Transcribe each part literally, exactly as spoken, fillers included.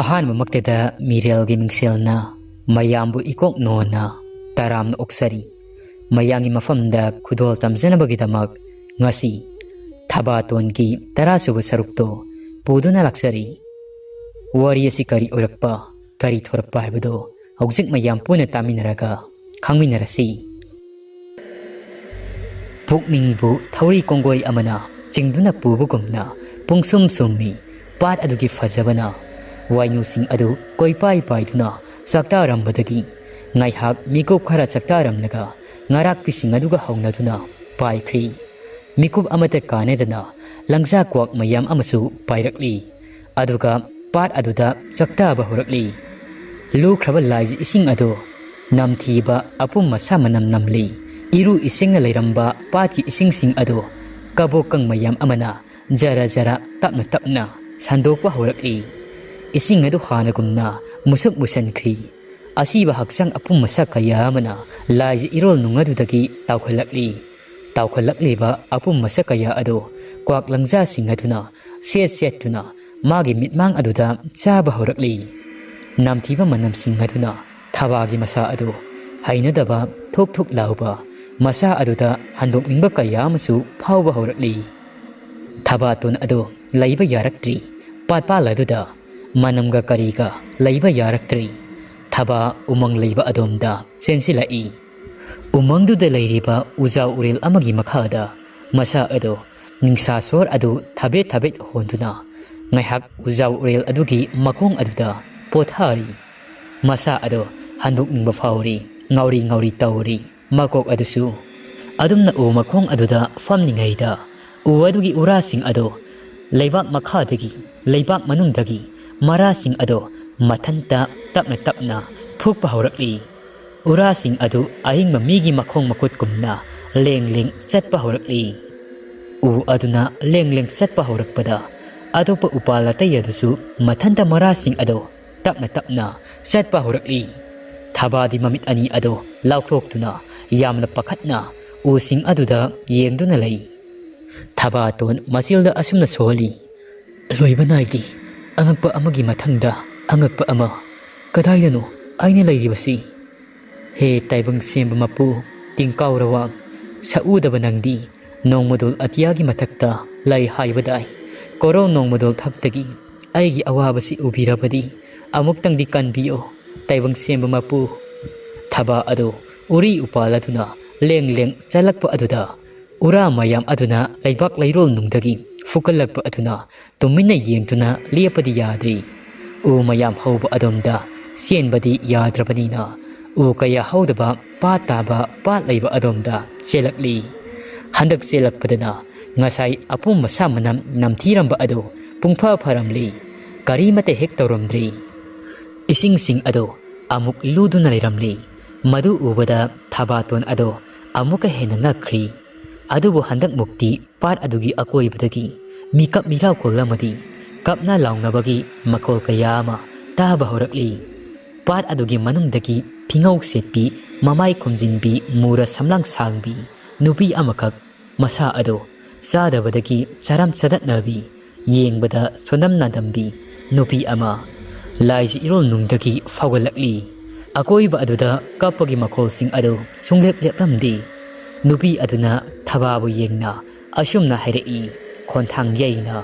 ꯑꯍꯥꯟꯕꯃꯛꯇꯗ ꯃꯤꯔꯦꯜꯒꯤ ꯃꯤꯡꯁꯦꯜꯅ ꯃꯌꯥꯝꯕꯨ ꯏꯀꯣꯛ ꯅꯣꯟꯅ ꯇꯔꯥꯝꯅ ꯑꯣꯛꯆꯔꯤ꯫ ꯃꯌꯥꯝꯒꯤ ꯃꯐꯝꯗ ꯈꯨꯗꯣꯜ ꯇꯝꯖꯅꯕꯒꯤꯗꯃꯛ ꯉꯁꯤ ꯊꯕꯥꯇꯣꯟꯒꯤ ꯇꯔꯥꯁꯨꯕ ꯁꯔꯨꯛꯇꯣ ꯄꯨꯗꯨꯅ ꯂꯥꯛꯆꯔꯤ꯫ ꯋꯥꯔꯤ ꯑꯁꯤ ꯀꯔꯤ ꯑꯣꯏꯔꯛꯄ, ꯀꯔꯤ ꯊꯣꯔꯛꯄ ꯍꯥꯏꯕꯗꯣ ꯍꯧꯖꯤꯛ ꯃꯌꯥꯝ ꯄꯨꯟꯅ ꯇꯥꯃꯤꯟꯅꯔꯒ ꯈꯪꯃꯤꯟꯅꯔꯁꯤ꯫ ꯄꯨꯛꯅꯤꯡꯕꯨ ꯊꯧꯔꯤ ꯀꯣꯡꯒꯣꯏ ꯑꯃꯅ ꯆꯤꯡꯗꯨꯅ ꯄꯨꯕꯒꯨꯝꯅ ꯄꯨꯡꯁꯨꯝ ꯁꯨꯝꯃꯤ ꯄꯥꯠ ꯑꯗꯨꯒꯤ ꯐꯖꯕꯅ꯫ ꯋꯥꯏꯅꯨꯁꯤꯡ ꯑꯗꯨ ꯀꯣꯏꯄꯥꯏ ꯄꯥꯏꯗꯨꯅ ꯆꯥꯛꯇꯥꯔꯝꯕꯗꯒꯤ ꯉꯥꯏꯍꯥꯛ ꯃꯤꯀꯨꯞ ꯈꯔ ꯆꯥꯛꯇꯥꯔꯝꯂꯒ ꯉꯥꯔꯥꯛꯄꯤꯁꯤꯡ ꯑꯗꯨꯒ ꯍꯧꯅꯗꯨꯅ ꯄꯥꯏꯈ꯭ꯔꯤ꯫ ꯃꯤꯀꯨꯞ ꯑꯃꯠꯇ ꯀꯥꯟꯅꯗꯅ ꯂꯪꯖꯥ ꯀ꯭ꯋꯥꯛ ꯃꯌꯥꯝ ꯑꯃꯁꯨ ꯄꯥꯏꯔꯛꯂꯤ꯫ ꯑꯗꯨꯒ ꯄꯥꯠ ꯑꯗꯨꯗ ꯆꯥꯛꯇꯥꯕ ꯍꯧꯔꯛꯂꯤ꯫ ꯂꯨꯈ꯭ꯔꯕ ꯂꯥꯏꯖ ꯏꯁꯤꯡ ꯑꯗꯨ ꯅꯝꯊꯤꯕ ꯑꯄꯨꯝ ꯑꯁꯥ ꯃꯅꯝ ꯅꯝꯂꯤ꯫ ꯏꯔꯨ ꯏꯁꯤꯡꯅ ꯂꯩꯔꯝꯕ ꯄꯥꯠꯀꯤ ꯏꯁꯤꯡꯁꯤꯡ ꯑꯗꯨ ꯀꯕꯣꯛꯀꯪ ꯃꯌꯥꯝ ꯑꯃꯅ ꯖꯔ ꯖꯔ ꯇꯞꯅ ꯇꯞꯅ ꯁꯟꯗꯣꯛꯄ ꯍꯧꯔꯛꯂꯤ꯫ ꯏꯁꯤꯡ ꯑꯗꯨ ꯍꯥꯟꯅꯒꯨꯝꯅ ꯃꯨꯁꯨꯛ ꯃꯨꯁꯟꯈ꯭ꯔꯤ꯫ ꯑꯁꯤꯕ ꯍꯛꯆꯥꯡ ꯑꯄꯨꯝ ꯃꯁꯛ ꯀꯌꯥ ꯑꯃꯅ ꯂꯥꯏꯖ ꯏꯔꯣꯜ ꯅꯨꯡ ꯑꯗꯨꯗꯒꯤ ꯇꯥꯎꯈꯠꯂꯛꯂꯤ꯫ ꯇꯥꯎꯈꯠꯂꯛꯂꯤꯕ ꯑꯄꯨꯝ ꯃꯁꯛ ꯀꯌꯥ ꯑꯗꯨ ꯀ꯭ꯋꯥꯛ ꯂꯪꯖꯥꯁꯤꯡ ꯑꯗꯨꯅ ꯁꯦꯠ ꯁꯦꯠꯇꯨꯅ ꯃꯥꯒꯤ ꯃꯤꯠꯃꯥꯡ ꯑꯗꯨꯗ ꯆꯥꯕ ꯍꯧꯔꯛꯂꯤ꯫ ꯅꯝꯊꯤꯕ ꯃꯅꯝꯁꯤꯡ ꯑꯗꯨꯅ ꯊꯕꯥꯒꯤ ꯃꯁꯥ ꯑꯗꯨ ꯍꯩꯅꯗꯕ ꯊꯨꯛ ꯊꯨꯛ ꯂꯥꯎꯕ, ꯃꯁꯥ ꯑꯗꯨꯗ ꯍꯟꯗꯣꯛꯅꯤꯡꯕ ꯀꯌꯥ ꯑꯃꯁꯨ ꯐꯥꯎꯕ ꯍꯧꯔꯛꯂꯤ꯫ ꯊꯕꯥꯇꯣꯟ ꯑꯗꯨ ꯂꯩꯕ ꯌꯥꯔꯛꯇ꯭ꯔꯤ꯫ ꯄꯥꯠꯄꯥꯜ ꯑꯗꯨꯗ ꯃꯅꯝꯒ ꯀꯔꯤꯒ ꯂꯩꯕ ꯌꯥꯔꯛꯇ꯭ꯔꯤ꯫ ꯊꯕꯥ ꯎꯃꯪ ꯂꯩꯕ ꯑꯗꯣꯝꯗ ꯆꯦꯟꯁꯤꯜꯂꯛꯏ꯫ ꯎꯃꯪꯗꯨꯗ ꯂꯩꯔꯤꯕ ꯎꯖꯥ ꯎꯔꯦꯜ ꯑꯃꯒꯤ ꯃꯈꯥꯗ ꯃꯁꯥ ꯑꯗꯨ ꯅꯤꯡꯁꯥ ꯁꯣꯔ ꯑꯗꯨ ꯊꯥꯕꯦꯠ ꯊꯥꯕꯦꯠ ꯍꯣꯟꯗꯨꯅ ꯉꯥꯏꯍꯥꯛ ꯎꯖꯥ ꯎꯔꯦꯜ ꯑꯗꯨꯒꯤ ꯃꯈꯣꯡ ꯑꯗꯨꯗ ꯄꯣꯊꯥꯔꯤ꯫ ꯃꯁꯥ ꯑꯗꯨ ꯍꯟꯗꯣꯛꯅꯤꯡꯕ ꯐꯥꯎꯔꯤ, ꯉꯥꯎꯔꯤ ꯉꯥꯎꯔꯤ ꯇꯧꯔꯤ꯫ ꯃꯀꯣꯛ ꯑꯗꯨꯁꯨ꯫ ꯑꯗꯨꯝꯅ ꯎ ꯃꯈꯣꯡ ꯑꯗꯨꯗ ꯐꯝꯂꯤꯉꯩꯗ ꯎ ꯑꯗꯨꯒꯤ ꯎꯔꯥꯁꯤꯡ ꯑꯗꯨ ꯂꯩꯕꯥꯛ ꯃꯈꯥꯗꯒꯤ, ꯂꯩꯕꯥꯛ ꯃꯅꯨꯡꯗꯒꯤ ꯃꯔꯥꯁꯤꯡ ꯑꯗꯨ ꯃꯊꯟꯇ ꯇꯞꯅ ꯇꯞꯅ ꯐꯨꯛꯄ ꯍꯧꯔꯛꯂꯤ꯫ ꯎꯔꯥꯁꯤꯡ ꯑꯗꯨ ꯑꯍꯤꯡꯕ ꯃꯤꯒꯤ ꯃꯈꯣꯡ ꯃꯈꯨꯠꯀꯨꯝꯅ ꯂꯦꯡ ꯂꯦꯡ ꯆꯠꯄ ꯍꯧꯔꯛꯂꯤ꯫ ꯎ ꯑꯗꯨꯅ ꯂꯦꯡ ꯂꯦꯡ ꯆꯠꯄ ꯍꯧꯔꯛꯄꯗ ꯑꯇꯣꯞꯄ ꯎꯄꯥꯜ ꯑꯇꯩ ꯑꯗꯨꯁꯨ ꯃꯊꯟꯇ ꯃꯔꯥꯁꯤꯡ ꯑꯗꯨ ꯇꯞꯅ ꯇꯞꯅ ꯆꯠꯄ ꯍꯧꯔꯛꯂꯤ꯫ ꯊꯕꯥꯗꯤ ꯃꯃꯤꯠ ꯑꯅꯤ ꯑꯗꯨ ꯂꯥꯎꯊꯣꯛꯇꯨꯅ ꯌꯥꯝꯅ ꯄꯥꯈꯠꯅ ꯎꯁꯤꯡ ꯑꯗꯨꯗ ꯌꯦꯡꯗꯨꯅ ꯂꯩ꯫ ꯊꯕꯥꯇꯣꯟ ꯃꯆꯤꯜꯗ ꯑꯁꯨꯝꯅ ꯁꯣꯜꯂꯤ, "ꯂꯣꯏꯕ ꯅꯥꯏꯗꯦ, ꯑꯉꯛꯄ ꯑꯃꯒꯤ ꯃꯊꯪꯗ ꯑꯉꯛꯄ ꯑꯃ꯫ ꯀꯗꯥꯏꯗꯅꯣ ꯑꯩꯅ ꯂꯩꯔꯤꯕꯁꯤ? ꯍꯦ ꯇꯥꯏꯕꯪ ꯁꯦꯝꯕ ꯃꯄꯨ, ꯇꯤꯡꯀꯥꯎ ꯔꯋꯥꯡ, ꯁꯛꯎꯗꯕ ꯅꯪꯗꯤ ꯅꯣꯡꯃꯗꯣꯜ ꯑꯇꯤꯌꯥꯒꯤ ꯃꯊꯛꯇ ꯂꯩ ꯍꯥꯏꯕꯗꯥꯏ꯫ ꯀꯣꯔꯧ ꯅꯣꯡꯃꯗꯣꯜ ꯊꯛꯇꯒꯤ ꯑꯩꯒꯤ ꯑꯋꯥꯕꯁꯤ ꯎꯕꯤꯔꯕꯗꯤ ꯑꯃꯨꯛꯇꯪꯗꯤ ꯀꯟꯕꯤꯌꯣ, ꯇꯥꯏꯕꯪ ꯁꯦꯝꯕ ꯃꯄꯨ꯫ ꯊꯕꯥ ꯑꯗꯨ ꯎꯔꯤ ꯎꯄꯥꯜ ꯑꯗꯨꯅ ꯂꯦꯡ ꯂꯦꯡ ꯆꯠꯂꯛꯄ ꯑꯗꯨꯗ ꯎꯔꯥ ꯃꯌꯥꯝ ꯑꯗꯨꯅ ꯂꯩꯕꯥꯛ ꯂꯩꯔꯣꯜ ꯅꯨꯡꯗꯒꯤ ꯐꯨꯒꯠꯂꯛꯄ ꯑꯗꯨꯅ ꯇꯨꯃꯤꯟꯅ ꯌꯦꯡꯗꯨꯅ ꯂꯦꯞꯄꯗꯤ ꯌꯥꯗ꯭ꯔꯤ꯫ ꯎ ꯃꯌꯥꯝ ꯍꯧꯕ ꯑꯗꯣꯝꯗ ꯆꯦꯟꯕꯗꯤ ꯌꯥꯗ꯭ꯔꯕꯅꯤꯅ ꯎ ꯀꯌꯥ ꯍꯧꯗꯕ ꯄꯥꯠ ꯇꯥꯕ ꯄꯥꯠ ꯂꯩꯕ ꯑꯗꯣꯝꯗ ꯆꯦꯜꯂꯛꯂꯤ꯫ ꯍꯟꯗꯛ ꯆꯦꯜꯂꯛꯄꯗꯅ ꯉꯁꯥꯏ ꯑꯄꯨꯝ ꯑꯁꯥ ꯃꯅꯝ ꯅꯝꯊꯤꯔꯝꯕ ꯑꯗꯨ ꯄꯨꯡꯐ ꯐꯔꯝꯂꯤ꯫ ꯀꯔꯤꯃꯠꯇ ꯍꯦꯛ ꯇꯧꯔꯝꯗ꯭ꯔꯤ꯫ ꯏꯁꯤꯡꯁꯤꯡ ꯑꯗꯨ ꯑꯃꯨꯛ ꯂꯨꯗꯨꯅ ꯂꯩꯔꯝꯂꯤ꯫ ꯃꯗꯨ ꯎꯕꯗ ꯊꯕꯥꯇꯣꯟ ꯑꯗꯨ ꯑꯃꯨꯛꯀ ꯍꯦꯟꯅ ꯉꯛꯈ꯭ꯔꯤ꯫ ꯑꯗꯨꯕꯨ ꯍꯟꯗꯛꯃꯨꯛꯇꯤ ꯄꯥꯠ ꯑꯗꯨꯒꯤ ꯑꯀꯣꯏꯕꯗꯒꯤ ꯃꯤꯀꯞ ꯃꯤꯔꯥꯎꯈꯣꯜ ꯑꯃꯗꯤ ꯀꯞꯅ ꯂꯥꯎꯅꯕꯒꯤ ꯃꯈꯣꯜ ꯀꯌꯥ ꯑꯃ ꯇꯥꯕ ꯍꯧꯔꯛꯂꯤ꯫ ꯄꯥꯠ ꯑꯗꯨꯒꯤ ꯃꯅꯨꯡꯗꯒꯤ ꯐꯤꯉꯧ ꯁꯦꯠꯄꯤ, ꯃꯃꯥꯏ ꯈꯨꯝꯖꯤꯟꯕꯤ, ꯃꯨꯔ ꯁꯝꯂꯥꯡ ꯁꯥꯡꯕꯤ ꯅꯨꯄꯤ ꯑꯃꯈꯛ, ꯃꯁꯥ ꯑꯗꯨ ꯆꯥꯗꯕꯗꯒꯤ ꯆꯔꯝ ꯆꯗꯠꯅꯕꯤ, ꯌꯦꯡꯕꯗ ꯁꯣꯟꯗꯝ ꯅꯥꯗꯝꯕꯤ ꯅꯨꯄꯤ ꯑꯃ ꯂꯥꯏꯖ ꯏꯔꯣꯜ ꯅꯨꯡꯗꯒꯤ ꯐꯥꯎꯒꯠꯂꯛꯂꯤ꯫ ꯑꯀꯣꯏꯕ ꯑꯗꯨꯗ ꯀꯞꯄꯒꯤ ꯃꯈꯣꯜꯁꯤꯡ ꯑꯗꯨ ꯁꯨꯡꯂꯦꯞ ꯂꯦꯞꯂꯝꯗꯦ꯫ ꯅꯨꯄꯤ ꯑꯗꯨꯅ ꯊꯕꯥꯕꯨ ꯌꯦꯡꯅ ꯑꯁꯨꯝꯅ ꯍꯥꯏꯔꯛꯏ, ꯈꯣꯟꯊꯥꯡ ꯌꯩꯅ,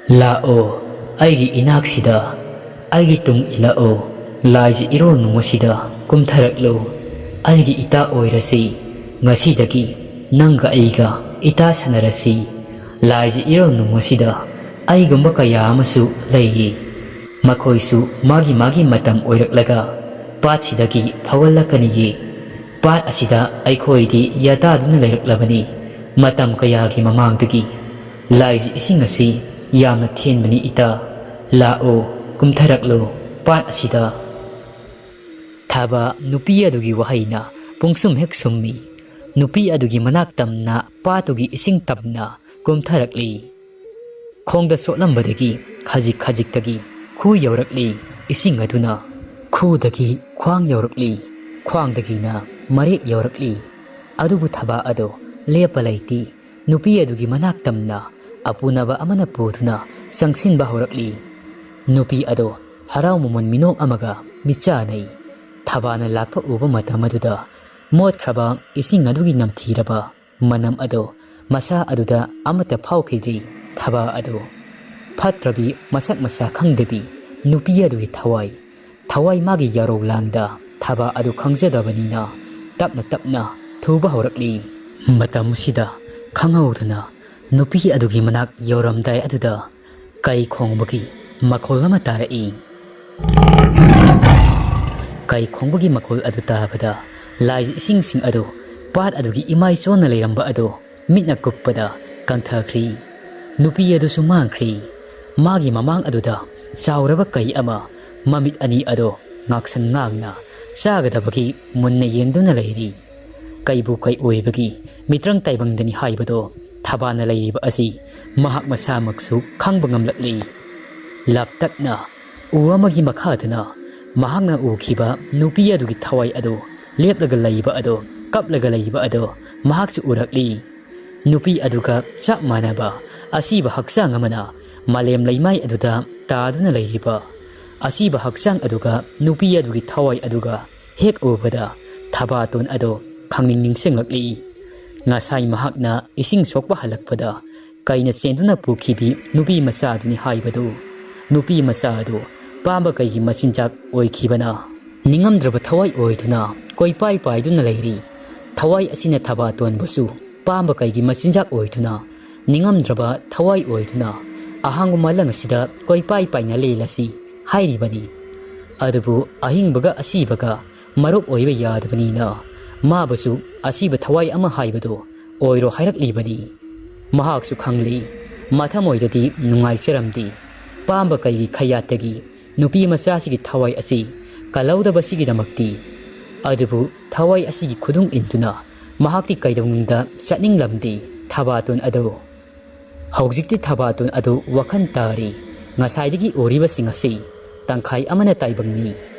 "ꯂꯥꯛꯑꯣ, ꯑꯩꯒꯤ ꯏꯅꯥꯛꯁꯤꯗ, ꯑꯩꯒꯤ ꯇꯨꯡ ꯏꯜꯂꯛꯑꯣ, ꯂꯥꯏꯖ ꯏꯔꯣꯜ ꯅꯨꯡ ꯑꯁꯤꯗ ꯀꯨꯝꯊꯔꯛꯂꯨ, ꯑꯩꯒꯤ ꯏꯇꯥ ꯑꯣꯏꯔꯁꯤ, ꯉꯁꯤꯗꯒꯤ ꯅꯪꯒ ꯑꯩꯒ ꯏꯇꯥ ꯁꯥꯟꯅꯔꯁꯤ꯫ ꯂꯥꯏꯖ ꯏꯔꯣꯜ ꯅꯨꯡ ꯑꯁꯤꯗ ꯑꯩꯒꯨꯝꯕ ꯀꯌꯥ ꯑꯃꯁꯨ ꯂꯩꯌꯦ꯫ ꯃꯈꯣꯏꯁꯨ ꯃꯥꯒꯤ ꯃꯥꯒꯤ ꯃꯇꯝ ꯑꯣꯏꯔꯛꯂꯒ ꯄꯥꯠꯁꯤꯗꯒꯤ ꯐꯥꯎꯒꯠꯂꯛꯀꯅꯤꯌꯦ꯫ ꯄꯥꯠ ꯑꯁꯤꯗ ꯑꯩꯈꯣꯏꯗꯤ ꯌꯥꯇꯥꯗꯨꯅ ꯂꯩꯔꯛꯂꯕꯅꯤ ꯃꯇꯝ ꯀꯌꯥꯒꯤ ꯃꯃꯥꯡꯗꯒꯤ꯫ ꯂꯥꯏꯖ ꯏꯁꯤꯡ ꯑꯁꯤ ꯌꯥꯝꯅ ꯊꯦꯟꯕꯅꯤ ꯏꯇꯥ꯫ ꯂꯥꯛꯑꯣ, ꯀꯨꯝꯊꯔꯛꯂꯣ ꯄꯥꯠ ꯑꯁꯤꯗ꯫" ꯊꯥꯕ ꯅꯨꯄꯤ ꯑꯗꯨꯒꯤ ꯋꯥꯍꯩꯅ ꯄꯨꯡꯁꯨꯝ ꯍꯦꯛ ꯁꯨꯝꯃꯤ꯫ ꯅꯨꯄꯤ ꯑꯗꯨꯒꯤ ꯃꯅꯥꯛ ꯇꯝꯅ ꯄꯥꯠꯇꯨꯒꯤ ꯏꯁꯤꯡ ꯇꯞꯅ ꯀꯨꯝꯊꯔꯛꯂꯤ꯫ ꯈꯣꯡꯗ ꯁꯣꯠꯂꯝꯕꯗꯒꯤ ꯈꯖꯤꯛ ꯈꯖꯤꯛꯇꯒꯤ ꯈꯨ ꯌꯧꯔꯛꯂꯤ ꯏꯁꯤꯡ ꯑꯗꯨꯅ꯫ ꯈꯨꯗꯒꯤ ꯈ꯭ꯋꯥꯡ ꯌꯧꯔꯛꯂꯤ, ꯈ꯭ꯋꯥꯡꯗꯒꯤꯅ ꯃꯔꯦꯛ ꯌꯧꯔꯛꯂꯤ꯫ ꯑꯗꯨꯕꯨ ꯊꯕꯥ ꯑꯗꯨ ꯂꯦꯞꯄ ꯂꯩꯇꯦ꯫ ꯅꯨꯄꯤ ꯑꯗꯨꯒꯤ ꯃꯅꯥꯛ ꯇꯝꯅ ꯑꯄꯨꯅꯕ ꯑꯃꯅ ꯄꯨꯗꯨꯅ ꯆꯪꯁꯤꯟꯕ ꯍꯧꯔꯛꯂꯤ꯫ ꯅꯨꯄꯤ ꯑꯗꯨ ꯍꯔꯥꯎ ꯃꯃꯣꯟ ꯃꯤꯅꯣꯛ ꯑꯃꯒ ꯃꯤꯠꯆꯥꯅꯩ꯫ ꯊꯕꯥꯅ ꯂꯥꯛꯄ ꯎꯕ ꯃꯇꯝ ꯑꯗꯨꯗ ꯃꯣꯠꯈ꯭ꯔꯕ ꯏꯁꯤꯡ ꯑꯗꯨꯒꯤ ꯅꯝꯊꯤꯔꯕ ꯃꯅꯝ ꯑꯗꯨ ꯃꯁꯥ ꯑꯗꯨꯗ ꯑꯃꯠꯇ ꯐꯥꯎꯈꯤꯗ꯭ꯔꯤ꯫ ꯊꯕꯥ ꯑꯗꯨ ꯐꯠꯇ꯭ꯔꯕꯤ, ꯃꯁꯛ ꯃꯁꯥ ꯈꯪꯗꯕꯤ ꯅꯨꯄꯤ ꯑꯗꯨꯒꯤ ꯊꯋꯥꯏ, ꯊꯋꯥꯏ ꯃꯥꯒꯤ ꯌꯥꯔꯧ ꯂꯥꯡꯗ ꯊꯕꯥ ꯑꯗꯨ ꯈꯪꯖꯗꯕꯅꯤꯅ ꯇꯞꯅ ꯇꯞꯅ ꯊꯨꯕ ꯍꯧꯔꯛꯂꯤ꯫ ꯃꯇꯝꯁꯤꯗ ꯈꯪꯍꯧꯗꯅ ꯅꯨꯄꯤ ꯑꯗꯨꯒꯤ ꯃꯅꯥꯛ ꯌꯧꯔꯝꯗꯥꯏ ꯑꯗꯨꯗ ꯀꯩ ꯈꯣꯡꯕꯒꯤ ꯃꯈꯣꯜ ꯑꯃ ꯇꯥꯔꯛꯏ꯫ ꯀꯩ ꯈꯣꯡꯕꯒꯤ ꯃꯈꯣꯜ ꯑꯗꯨ ꯇꯥꯕꯗ ꯂꯥꯏ ꯏꯁꯤꯡꯁꯤꯡ ꯑꯗꯨ ꯄꯥꯠ ꯑꯗꯨꯒꯤ ꯏꯃꯥꯏ ꯆꯣꯟꯅ ꯂꯩꯔꯝꯕ ꯑꯗꯨ ꯃꯤꯠꯅ ꯀꯨꯞꯄꯗ ꯀꯪꯊꯈ꯭ꯔꯤ꯫ ꯅꯨꯄꯤ ꯑꯗꯨꯁꯨ ꯃꯥꯡꯈ꯭ꯔꯤ꯫ ꯃꯥꯒꯤ ꯃꯃꯥꯡ ꯑꯗꯨꯗ ꯆꯥꯎꯔꯕ ꯀꯩ ꯑꯃ ꯃꯃꯤꯠ ꯑꯅꯤ ꯑꯗꯨ ꯉꯥꯛꯁꯪ ꯉꯥꯡꯅ ꯆꯥꯒꯗꯕꯒꯤ ꯃꯨꯟꯅ ꯌꯦꯡꯗꯨꯅ ꯂꯩꯔꯤ꯫ ꯀꯩꯕꯨ ꯀꯩ ꯑꯣꯏꯕꯒꯤ ꯃꯤꯇ꯭ꯔꯪ ꯇꯥꯏꯕꯪꯗꯅꯤ ꯍꯥꯏꯕꯗꯣ ꯊꯕꯥꯅ ꯂꯩꯔꯤꯕ ꯑꯁꯤ ꯃꯍꯥꯛ ꯃꯁꯥꯃꯛꯁꯨ ꯈꯪꯕ ꯉꯝꯂꯛꯂꯤ꯫ ꯂꯥꯞꯇꯛꯅ ꯎ ꯑꯃꯒꯤ ꯃꯈꯥꯗꯅ ꯃꯍꯥꯛꯅ ꯎꯈꯤꯕ ꯅꯨꯄꯤ ꯑꯗꯨꯒꯤ ꯊꯋꯥꯏ ꯑꯗꯨ ꯂꯦꯞꯂꯒ ꯂꯩꯕ ꯑꯗꯨ, ꯀꯞꯂꯒ ꯂꯩꯕ ꯑꯗꯨ ꯃꯍꯥꯛꯁꯨ ꯎꯔꯛꯂꯤ꯫ ꯅꯨꯄꯤ ꯑꯗꯨꯒ ꯆꯞ ꯃꯥꯟꯅꯕ ꯑꯁꯤꯕ ꯍꯛꯆꯥꯡ ꯑꯃꯅ ꯃꯥꯂꯦꯝ ꯂꯩꯃꯥꯏ ꯑꯗꯨꯗ ꯇꯥꯗꯨꯅ ꯂꯩꯔꯤꯕ ꯑꯁꯤꯕ ꯍꯛꯆꯥꯡ ꯑꯗꯨꯒ ꯅꯨꯄꯤ ꯑꯗꯨꯒꯤ ꯊꯋꯥꯏ ꯑꯗꯨꯒ ꯍꯦꯛ ꯎꯕꯗ ꯊꯕꯥꯇꯣꯟ ꯑꯗꯨ ꯈꯪꯅꯤꯡ ꯅꯤꯡꯁꯤꯡꯂꯛꯂꯤ꯫ ꯉꯁꯥꯏ ꯃꯍꯥꯛꯅ ꯏꯁꯤꯡ ꯁꯣꯛꯄ ꯍꯜꯂꯛꯄꯗ ꯀꯩꯅ ꯆꯦꯟꯗꯨꯅ ꯄꯨꯈꯤꯕꯤ ꯅꯨꯄꯤ ꯃꯆꯥ ꯑꯗꯨꯅꯤ ꯍꯥꯏꯕꯗꯨ꯫ ꯅꯨꯄꯤ ꯃꯆꯥ ꯑꯗꯨ ꯄꯥꯝꯕ ꯀꯩꯒꯤ ꯃꯆꯤꯟꯖꯥꯛ ꯑꯣꯏꯈꯤꯕꯅ ꯅꯤꯡꯉꯝꯗ꯭ꯔꯕ ꯊꯋꯥꯏ ꯑꯣꯏꯗꯨꯅ ꯀꯣꯏꯄꯥꯏ ꯄꯥꯏꯗꯨꯅ ꯂꯩꯔꯤ꯫ ꯊꯋꯥꯏ ꯑꯁꯤꯅ ꯊꯕꯥꯇꯣꯟꯕꯨꯁꯨ ꯄꯥꯝꯕ ꯀꯩꯒꯤ ꯃꯆꯤꯟꯖꯥꯛ ꯑꯣꯏꯗꯨꯅ, ꯅꯤꯡꯉꯝꯗ꯭ꯔꯕ ꯊꯋꯥꯏ ꯑꯣꯏꯗꯨꯅ ꯑꯍꯥꯡꯕ ꯃꯥꯂꯪ ꯑꯁꯤꯗ ꯀꯣꯏꯄꯥꯏ ꯄꯥꯏꯅ ꯂꯦꯜꯂꯁꯤ ꯍꯥꯏꯔꯤꯕꯅꯤ꯫ ꯑꯗꯨꯕꯨ ꯑꯍꯤꯡꯕꯒ ꯑꯁꯤꯕꯒ ꯃꯔꯨꯞ ꯑꯣꯏꯕ ꯌꯥꯗꯕꯅꯤꯅ ꯃꯥꯕꯨꯁꯨ ꯑꯁꯤꯕ ꯊꯋꯥꯏ ꯑꯃ ꯍꯥꯏꯕꯗꯨ ꯑꯣꯏꯔꯣ ꯍꯥꯏꯔꯛꯂꯤꯕꯅꯤ꯫ ꯃꯍꯥꯛꯁꯨ ꯈꯪꯂꯤ, ꯃꯊꯃꯣꯏꯗꯗꯤ ꯅꯨꯡꯉꯥꯏꯖꯔꯝꯗꯦ꯫ ꯄꯥꯝꯕ ꯀꯩꯒꯤ ꯈꯌꯥꯠꯇꯒꯤ ꯅꯨꯄꯤ ꯃꯆꯥꯁꯤꯒꯤ ꯊꯋꯥꯏ ꯑꯁꯤ ꯀꯜꯍꯧꯗꯕꯁꯤꯒꯤꯗꯃꯛꯇꯤ꯫ ꯑꯗꯨꯕꯨ ꯊꯋꯥꯏ ꯑꯁꯤꯒꯤ ꯈꯨꯗꯨꯡ ꯏꯟꯗꯨꯅ ꯃꯍꯥꯛꯇꯤ ꯀꯩꯗꯧꯅꯨꯡꯗ ꯆꯠꯅꯤꯡꯂꯝꯗꯦ꯫ ꯊꯕꯥꯇꯣꯟ ꯑꯗꯨ ꯍꯧꯖꯤꯛꯇꯤ ꯊꯕꯥꯇꯣꯟ ꯑꯗꯨ ꯋꯥꯈꯜ ꯇꯥꯔꯤ꯫ ꯉꯁꯥꯏꯗꯒꯤ ꯎꯔꯤꯕꯁꯤꯡ ꯑꯁꯤ ꯇꯪꯈꯥꯏ ꯑꯃꯅ ꯇꯥꯏꯕꯪꯅꯤ,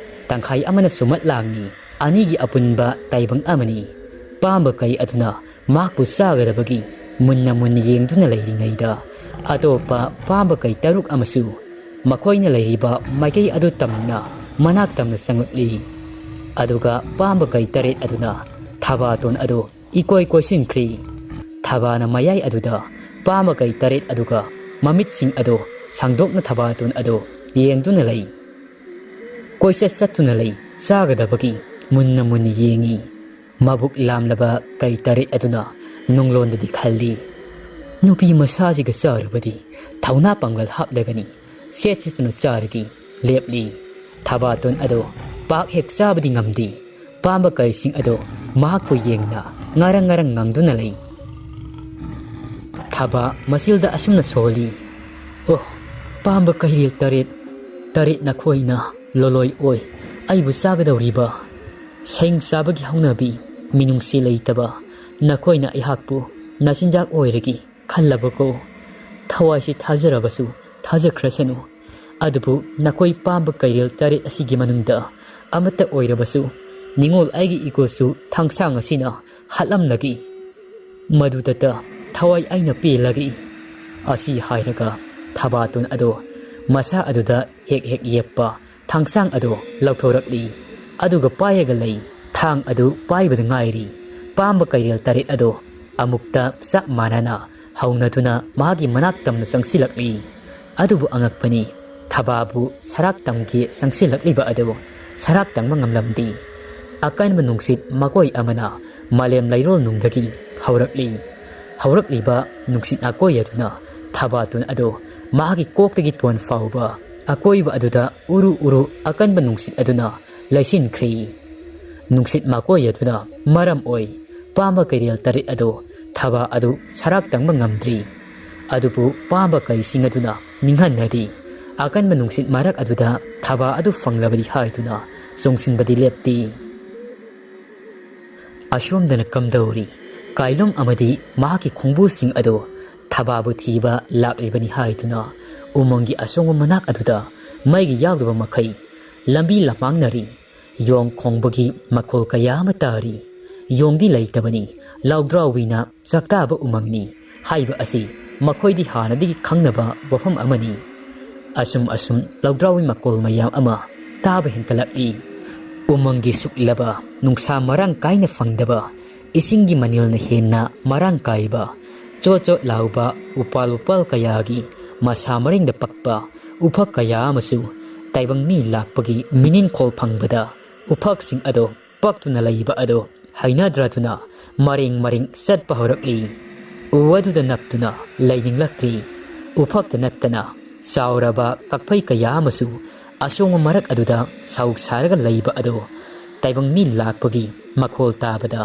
ꯇꯪꯈꯥꯏ ꯑꯃꯅ ꯁꯨꯃꯠ ꯂꯥꯡꯅꯤ, ꯑꯅꯤꯒꯤ ꯑꯄꯨꯟꯕ ꯇꯥꯏꯕꯪ ꯑꯃꯅꯤ꯫ ꯄꯥꯝꯕ ꯀꯩ ꯑꯗꯨꯅ ꯃꯍꯥꯛꯄꯨ ꯆꯥꯒꯗꯕꯒꯤ ꯃꯨꯟꯅ ꯃꯨꯟꯅ ꯌꯦꯡꯗꯨꯅ ꯂꯩꯔꯤꯉꯩꯗ ꯑꯇꯣꯞꯄ ꯄꯥꯝꯕ ꯀꯩ ꯇꯔꯨꯛ ꯑꯃꯁꯨ ꯃꯈꯣꯏꯅ ꯂꯩꯔꯤꯕ ꯃꯥꯏꯀꯩ ꯑꯗꯨ ꯇꯝꯅ ꯃꯅꯥꯛ ꯇꯝꯅ ꯆꯪꯂꯛꯂꯤ꯫ ꯑꯗꯨꯒ ꯄꯥꯝꯕ ꯀꯩ ꯇꯔꯦꯠ ꯑꯗꯨꯅ ꯊꯕꯥꯇꯣꯟ ꯑꯗꯨ ꯏꯀꯣꯏ ꯀꯣꯏꯁꯤꯟꯈ꯭ꯔꯤ꯫ ꯊꯕꯥꯅ ꯃꯌꯥꯏ ꯑꯗꯨꯗ ꯄꯥꯝꯕ ꯀꯩ ꯇꯔꯦꯠ ꯑꯗꯨꯒ ꯃꯃꯤꯠꯁꯤꯡ ꯑꯗꯨ ꯁꯥꯡꯗꯣꯛꯅ ꯊꯕꯥꯇꯣꯟ ꯑꯗꯨ ꯌꯦꯡꯗꯨꯅ ꯂꯩ꯫ ꯀꯣꯏꯆꯠ ꯆꯠꯇꯨꯅ ꯂꯩ꯫ ꯆꯥꯒꯗꯕꯒꯤ ꯃꯨꯟꯅ ꯃꯨꯟꯅ ꯌꯦꯡꯏ꯫ ꯃꯕꯨꯛ ꯂꯥꯝꯂꯕ ꯀꯩ ꯇꯔꯦꯠ ꯑꯗꯨꯅ ꯅꯨꯡꯂꯣꯟꯗꯗꯤ ꯈꯜꯂꯤ, "ꯅꯨꯄꯤ ꯃꯁꯥꯁꯤꯒ ꯆꯥꯔꯕꯗꯤ ꯊꯧꯅꯥ ꯄꯥꯡꯒꯜ ꯍꯥꯞꯂꯒꯅꯤ ꯁꯦꯠ ꯁꯦꯠꯇꯨꯅ ꯆꯥꯔꯒꯦ" ꯂꯦꯞꯂꯤ꯫ ꯊꯕꯥꯇꯣꯟ ꯑꯗꯣ ꯄꯥꯛ ꯍꯦꯛ ꯆꯥꯕꯗꯤ ꯉꯝꯗꯦ꯫ ꯄꯥꯝꯕ ꯀꯩꯁꯤꯡ ꯑꯗꯣ ꯃꯍꯥꯛꯄꯨ ꯌꯦꯡꯅ ꯉꯔꯪ ꯉꯔꯪ ꯉꯪꯗꯨꯅ ꯂꯩ꯫ ꯊꯕꯥ ꯃꯆꯤꯜꯗ ꯑꯁꯨꯝꯅ ꯁꯣꯜꯂꯤ, "ꯑꯣ, ꯄꯥꯝꯕ ꯀꯩꯔꯦꯜ ꯇꯔꯦꯠ, ꯇꯔꯦꯠ ꯅꯈꯣꯏꯅ ꯂꯣꯂꯣꯏ ꯑꯣꯏ ꯑꯩꯕꯨ ꯆꯥꯒꯗꯧꯔꯤꯕ꯫ ꯁꯩ ꯆꯥꯕꯒꯤ ꯍꯧꯅꯕꯤ, ꯃꯤꯅꯨꯡꯁꯤ ꯂꯩꯇꯕ ꯅꯈꯣꯏꯅ ꯑꯩꯍꯥꯛꯄꯨ ꯅꯆꯤꯟꯖꯥꯛ ꯑꯣꯏꯔꯒꯦ ꯈꯜꯂꯕꯀꯣ? ꯊꯋꯥꯏꯁꯤ ꯊꯥꯖꯔꯕꯁꯨ ꯊꯥꯖꯈ꯭ꯔꯁꯅꯨ꯫ ꯑꯗꯨꯕꯨ ꯅꯈꯣꯏ ꯄꯥꯝꯕ ꯀꯩꯔꯦꯜ ꯇꯔꯦꯠ ꯑꯁꯤꯒꯤ ꯃꯅꯨꯡꯗ ꯑꯃꯠꯇ ꯑꯣꯏꯔꯕꯁꯨ ꯅꯤꯡꯉꯣꯜ ꯑꯩꯒꯤ ꯏꯒꯣꯁꯨ ꯊꯥꯡꯁꯥꯡ ꯑꯁꯤꯅ ꯍꯥꯠꯂꯝꯂꯒꯦ꯫ ꯃꯗꯨꯗꯇ ꯊꯋꯥꯏ ꯑꯩꯅ ꯄꯦꯜꯂꯒꯦ"꯫ ꯑꯁꯤ ꯍꯥꯏꯔꯒ ꯊꯕꯥꯇꯣꯟ ꯑꯗꯣ ꯃꯁꯥ ꯑꯗꯨꯗ ꯍꯦꯛ ꯍꯦꯛ ꯌꯦꯞꯄ ꯊꯥꯡꯁꯥꯡ ꯑꯗꯣ ꯂꯧꯊꯣꯔꯛꯂꯤ꯫ ꯑꯗꯨꯒ ꯄꯥꯏꯔꯒ ꯂꯩ꯫ ꯊꯥꯡ ꯑꯗꯨ ꯄꯥꯏꯕꯗ ꯉꯥꯏꯔꯤ꯫ ꯄꯥꯝꯕ ꯀꯩꯔꯦꯜ ꯇꯔꯦꯠ ꯑꯗꯣ ꯑꯃꯨꯛꯇ ꯆꯞ ꯃꯥꯟꯅꯅ ꯍꯧꯅꯗꯨꯅ ꯃꯍꯥꯛꯀꯤ ꯃꯅꯥꯛ ꯇꯝꯅ ꯆꯪꯁꯤꯜꯂꯛꯂꯤ꯫ ꯑꯗꯨꯕꯨ ꯑꯉꯛꯄꯅꯤ, ꯊꯕꯥꯕꯨ ꯁꯔꯥꯛ ꯇꯝꯒꯦ ꯆꯪꯁꯤꯜꯂꯛꯂꯤꯕ ꯑꯗꯨ ꯁꯔꯥꯛ ꯇꯝꯕ ꯉꯝꯂꯝꯗꯦ꯫ ꯑꯀꯟꯕ ꯅꯨꯡꯁꯤꯠ ꯃꯀꯣꯏ ꯑꯃꯅ ꯃꯥꯂꯦꯝ ꯂꯩꯔꯣꯜ ꯅꯨꯡꯗꯒꯤ ꯍꯧꯔꯛꯂꯤ꯫ ꯍꯧꯔꯛꯂꯤꯕ ꯅꯨꯡꯁꯤꯠ ꯑꯀꯣꯏ ꯑꯗꯨꯅ ꯊꯕꯥꯇꯣꯟ ꯑꯗꯨ ꯃꯍꯥꯛꯀꯤ ꯀꯣꯛꯇꯒꯤ ꯇꯣꯟ ꯐꯥꯎꯕ ꯑꯀꯣꯏꯕ ꯑꯗꯨꯗ ꯎꯔꯨ ꯎꯔꯨ ꯑꯀꯟꯕ ꯅꯨꯡꯁꯤꯠ ꯑꯗꯨꯅ ꯂꯩꯁꯤꯟꯈ꯭ꯔꯦ꯫ ꯅꯨꯡꯁꯤꯠ ꯃꯀꯣꯏ ꯑꯗꯨꯅ ꯃꯔꯝ ꯑꯣꯏ ꯄꯥꯝꯕ ꯀꯩꯔꯦꯜ ꯇꯔꯦꯠ ꯑꯗꯨ ꯊꯕꯥ ꯑꯗꯨ ꯁꯔꯥꯛ ꯇꯪꯕ ꯉꯝꯗ꯭ꯔꯤ꯫ ꯑꯗꯨꯕꯨ ꯄꯥꯝꯕ ꯀꯩꯁꯤꯡ ꯑꯗꯨꯅ ꯅꯤꯡꯍꯟꯅꯗꯦ꯫ ꯑꯀꯟꯕ ꯅꯨꯡꯁꯤꯠ ꯃꯔꯛ ꯑꯗꯨꯗ ꯊꯕꯥ ꯑꯗꯨ ꯐꯪꯂꯕꯗꯤ ꯍꯥꯏꯗꯨꯅ ꯆꯣꯡꯁꯤꯟꯕꯗꯤ ꯂꯦꯞꯇꯦ꯫ ꯑꯁꯣꯝꯗꯅ ꯀꯝꯗꯧꯔꯤ? ꯀꯥꯏꯂꯨꯝ ꯑꯃꯗꯤ ꯃꯍꯥꯛꯀꯤ ꯈꯣꯡꯕꯨꯁꯤꯡ ꯑꯗꯨ ꯊꯕꯥꯕꯨ ꯊꯤꯕ ꯂꯥꯛꯂꯤꯕꯅꯤ ꯍꯥꯏꯗꯨꯅ ꯎꯃꯪꯒꯤ ꯑꯁꯣꯡꯕ ꯃꯅꯥꯛ ꯑꯗꯨꯗ ꯃꯩꯒꯤ ꯌꯥꯎꯗꯕ ꯃꯈꯩ ꯂꯝꯕꯤ ꯂꯝꯃꯥꯡꯅꯔꯤ꯫ ꯌꯣꯡ ꯈꯣꯡꯕꯒꯤ ꯃꯈꯣꯜ ꯀꯌꯥ ꯑꯃ ꯇꯥꯔꯤ꯫ ꯌꯣꯡꯗꯤ ꯂꯩꯇꯕꯅꯤ, ꯂꯥꯎꯗ꯭ꯔꯥꯎꯕꯤꯅ ꯆꯥꯛꯇꯥꯕ ꯎꯃꯪꯅꯤ ꯍꯥꯏꯕ ꯑꯁꯤ ꯃꯈꯣꯏꯗꯤ ꯍꯥꯟꯅꯗꯒꯤ ꯈꯪꯅꯕ ꯋꯥꯐꯝ ꯑꯃꯅꯤ꯫ ꯑꯁꯨꯝ ꯑꯁꯨꯝ ꯂꯧꯗ꯭ꯔꯥꯎꯕꯤ ꯃꯈꯣꯜ ꯃꯌꯥꯝ ꯑꯃ ꯇꯥꯕ ꯍꯦꯟꯒꯠꯂꯛꯂꯤ꯫ ꯎꯃꯪꯒꯤ ꯁꯨꯛꯂꯕ ꯅꯨꯡꯁꯥ ꯃꯔꯥꯡ ꯀꯥꯏꯅ ꯐꯪꯗꯕ, ꯏꯁꯤꯡꯒꯤ ꯃꯅꯤꯜꯅ ꯍꯦꯟꯅ ꯃꯔꯥꯡ ꯀꯥꯏꯕ, ꯆꯣꯠ ꯆꯣꯠ ꯂꯥꯎꯕ ꯎꯄꯥꯜ ꯋꯥꯄꯥꯜ ꯀꯌꯥꯒꯤ ꯃꯁꯥ ꯃꯔꯦꯡꯗ ꯄꯛꯄ ꯎꯐꯛ ꯀꯌꯥ ꯑꯃꯁꯨ ꯇꯥꯏꯕꯪ ꯃꯤ ꯂꯥꯛꯄꯒꯤ ꯃꯤꯅꯤꯟꯈꯣꯜ ꯐꯪꯕꯗ, ꯎꯐꯛꯁꯤꯡ ꯑꯗꯣ ꯄꯛꯇꯨꯅ ꯂꯩꯕ ꯑꯗꯣ ꯍꯩꯅꯗ꯭ꯔꯗꯨꯅ ꯃꯔꯦꯡ ꯃꯔꯦꯡ ꯆꯠꯄ ꯍꯧꯔꯛꯂꯤ꯫ ꯎ ꯑꯗꯨꯗ ꯅꯞꯇꯨꯅ ꯂꯩꯅꯤꯡꯂꯛꯇ꯭ꯔꯤ꯫ ꯎꯐꯛꯇ ꯅꯠꯇꯅ ꯆꯥꯎꯔꯕ ꯀꯛꯐꯩ ꯀꯌꯥ ꯑꯃꯁꯨ ꯑꯁꯣꯡꯕ ꯃꯔꯛ ꯑꯗꯨꯗ ꯁꯧ ꯁꯥꯔꯒ ꯂꯩꯕ ꯑꯗꯣ ꯇꯥꯏꯕꯪ ꯃꯤ ꯂꯥꯛꯄꯒꯤ ꯃꯈꯣꯜ ꯇꯥꯕꯗ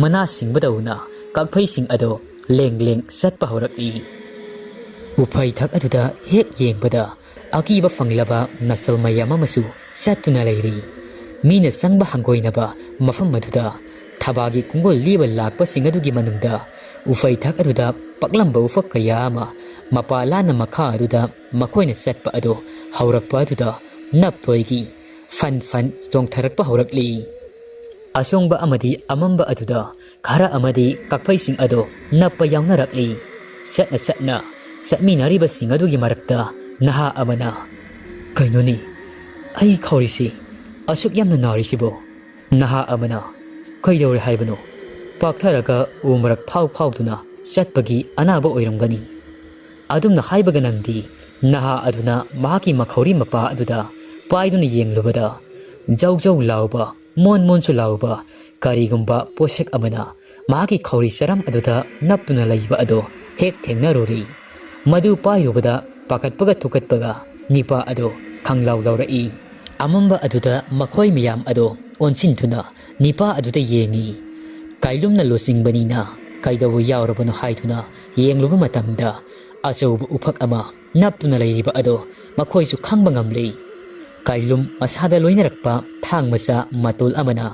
ꯃꯅꯥ ꯁꯤꯡꯕꯗꯧꯅ ꯀꯛꯐꯩꯁꯤꯡ ꯑꯗꯣ ꯂꯦꯡ ꯂꯦꯡ ꯆꯠꯄ ꯍꯧꯔꯛꯂꯤ꯫ ꯎꯐꯩꯊꯛ ꯑꯗꯨꯗ ꯍꯦꯛ ꯌꯦꯡꯕꯗ ꯑꯀꯤꯕ ꯐꯪꯂꯕ ꯅꯁꯜ ꯃꯌꯥꯝ ꯑꯃꯁꯨ ꯆꯠꯇꯨꯅ ꯂꯩꯔꯤ꯫ ꯃꯤꯅ ꯆꯪꯕ ꯍꯪꯒꯣꯏꯅꯕ ꯃꯐꯝ ꯑꯗꯨꯗ ꯊꯕꯥꯒꯤ ꯈꯣꯡꯒꯨꯜ ꯂꯤꯕ ꯂꯥꯛꯄꯁꯤꯡ ꯑꯗꯨꯒꯤ ꯃꯅꯨꯡꯗ ꯎꯐꯩꯊꯛ ꯑꯗꯨꯗ ꯄꯛꯂꯝꯕ ꯎꯐꯛ ꯀꯌꯥ ꯑꯃ ꯃꯄꯥ ꯂꯥꯟꯅ ꯃꯈꯥ ꯑꯗꯨꯗ ꯃꯈꯣꯏꯅ ꯆꯠꯄ ꯑꯗꯨ ꯍꯧꯔꯛꯄ ꯑꯗꯨꯗ ꯅꯞꯇꯣꯏꯒꯤ ꯐꯟ ꯐꯟ ꯆꯣꯡꯊꯔꯛꯄ ꯍꯧꯔꯛꯂꯤ꯫ ꯑꯁꯣꯡꯕ ꯑꯃꯗꯤ ꯑꯃꯝꯕ ꯑꯗꯨꯗ ꯈꯔ ꯑꯃꯗꯤ ꯀꯛꯐꯩꯁꯤꯡ ꯑꯗꯨ ꯅꯞꯄ ꯌꯥꯎꯅꯔꯛꯂꯤ꯫ ꯆꯠꯅ ꯆꯠꯅ ꯆꯠꯃꯤꯟꯅꯔꯤꯕꯁꯤꯡ ꯑꯗꯨꯒꯤ ꯃꯔꯛꯇ ꯅꯍꯥ ꯑꯃꯅ, "ꯀꯩꯅꯣꯅꯤ, ꯑꯩ ꯈꯧꯔꯤꯁꯤ ꯑꯁꯨꯛ ꯌꯥꯝꯅ ꯅꯥꯔꯤꯁꯤꯕꯣ?" ꯅꯍꯥ ꯑꯃꯅ, "ꯀꯩꯗꯧꯔꯦ ꯍꯥꯏꯕꯅꯣ? ꯄꯥꯛꯊꯔꯒ ꯎ ꯃꯔꯛ ꯐꯥꯎ ꯐꯥꯎꯗꯨꯅ ꯆꯠꯄꯒꯤ ꯑꯅꯥꯕ ꯑꯣꯏꯔꯝꯒꯅꯤ꯫" ꯑꯗꯨꯝꯅ ꯍꯥꯏꯕꯒ ꯅꯪꯗꯤ ꯅꯍꯥ ꯑꯗꯨꯅ ꯃꯍꯥꯛꯀꯤ ꯃꯈꯧꯔꯤ ꯃꯄꯥ ꯑꯗꯨꯗ ꯄꯥꯏꯗꯨꯅ ꯌꯦꯡꯂꯨꯕꯗ, ꯖꯧ ꯖꯧ ꯂꯥꯎꯕ, ꯃꯣꯟ ꯃꯣꯟꯁꯨ ꯂꯥꯎꯕ ꯀꯔꯤꯒꯨꯝꯕ ꯄꯣꯠꯁꯛ ꯑꯃꯅ ꯃꯍꯥꯛꯀꯤ ꯈꯧꯔꯤ ꯆꯔꯝ ꯑꯗꯨꯗ ꯅꯞꯇꯨꯅ ꯂꯩꯕ ꯑꯗꯨ ꯍꯦꯛ ꯊꯦꯡꯅꯔꯨꯔꯤ꯫ ꯃꯗꯨ ꯄꯥꯏꯔꯨꯕꯗ ꯄꯥꯈꯠꯄꯒ ꯊꯨꯀꯠꯄꯒ ꯅꯤꯄꯥ ꯑꯗꯨ ꯈꯪꯂꯥꯎ ꯂꯥꯎꯔꯛꯏ꯫ ꯑꯃꯝꯕ ꯑꯗꯨꯗ ꯃꯈꯣꯏ ꯃꯌꯥꯝ ꯑꯗꯨ ꯑꯣꯟꯁꯤꯟꯗꯨꯅ ꯅꯤꯄꯥ ꯑꯗꯨꯗ ꯌꯦꯡꯉꯤ꯫ ꯀꯥꯏꯂꯨꯝꯅ ꯂꯨꯆꯤꯡꯕꯅꯤꯅ ꯀꯩꯗꯧꯕ ꯌꯥꯎꯔꯕꯅꯣ ꯍꯥꯏꯗꯨꯅ ꯌꯦꯡꯂꯨꯕ ꯃꯇꯝꯗ, ꯑꯆꯧꯕ ꯎꯐꯛ ꯑꯃ ꯅꯞꯇꯨꯅ ꯂꯩꯔꯤꯕ ꯑꯗꯨ ꯃꯈꯣꯏꯁꯨ ꯈꯪꯕ ꯉꯝꯂꯤ꯫ ꯀꯥꯏꯂꯨꯝ ꯃꯁꯥꯗ ꯂꯣꯏꯅꯔꯛꯄ ꯊꯥꯡ ꯃꯆꯥ ꯃꯇꯣꯜ ꯑꯃꯅ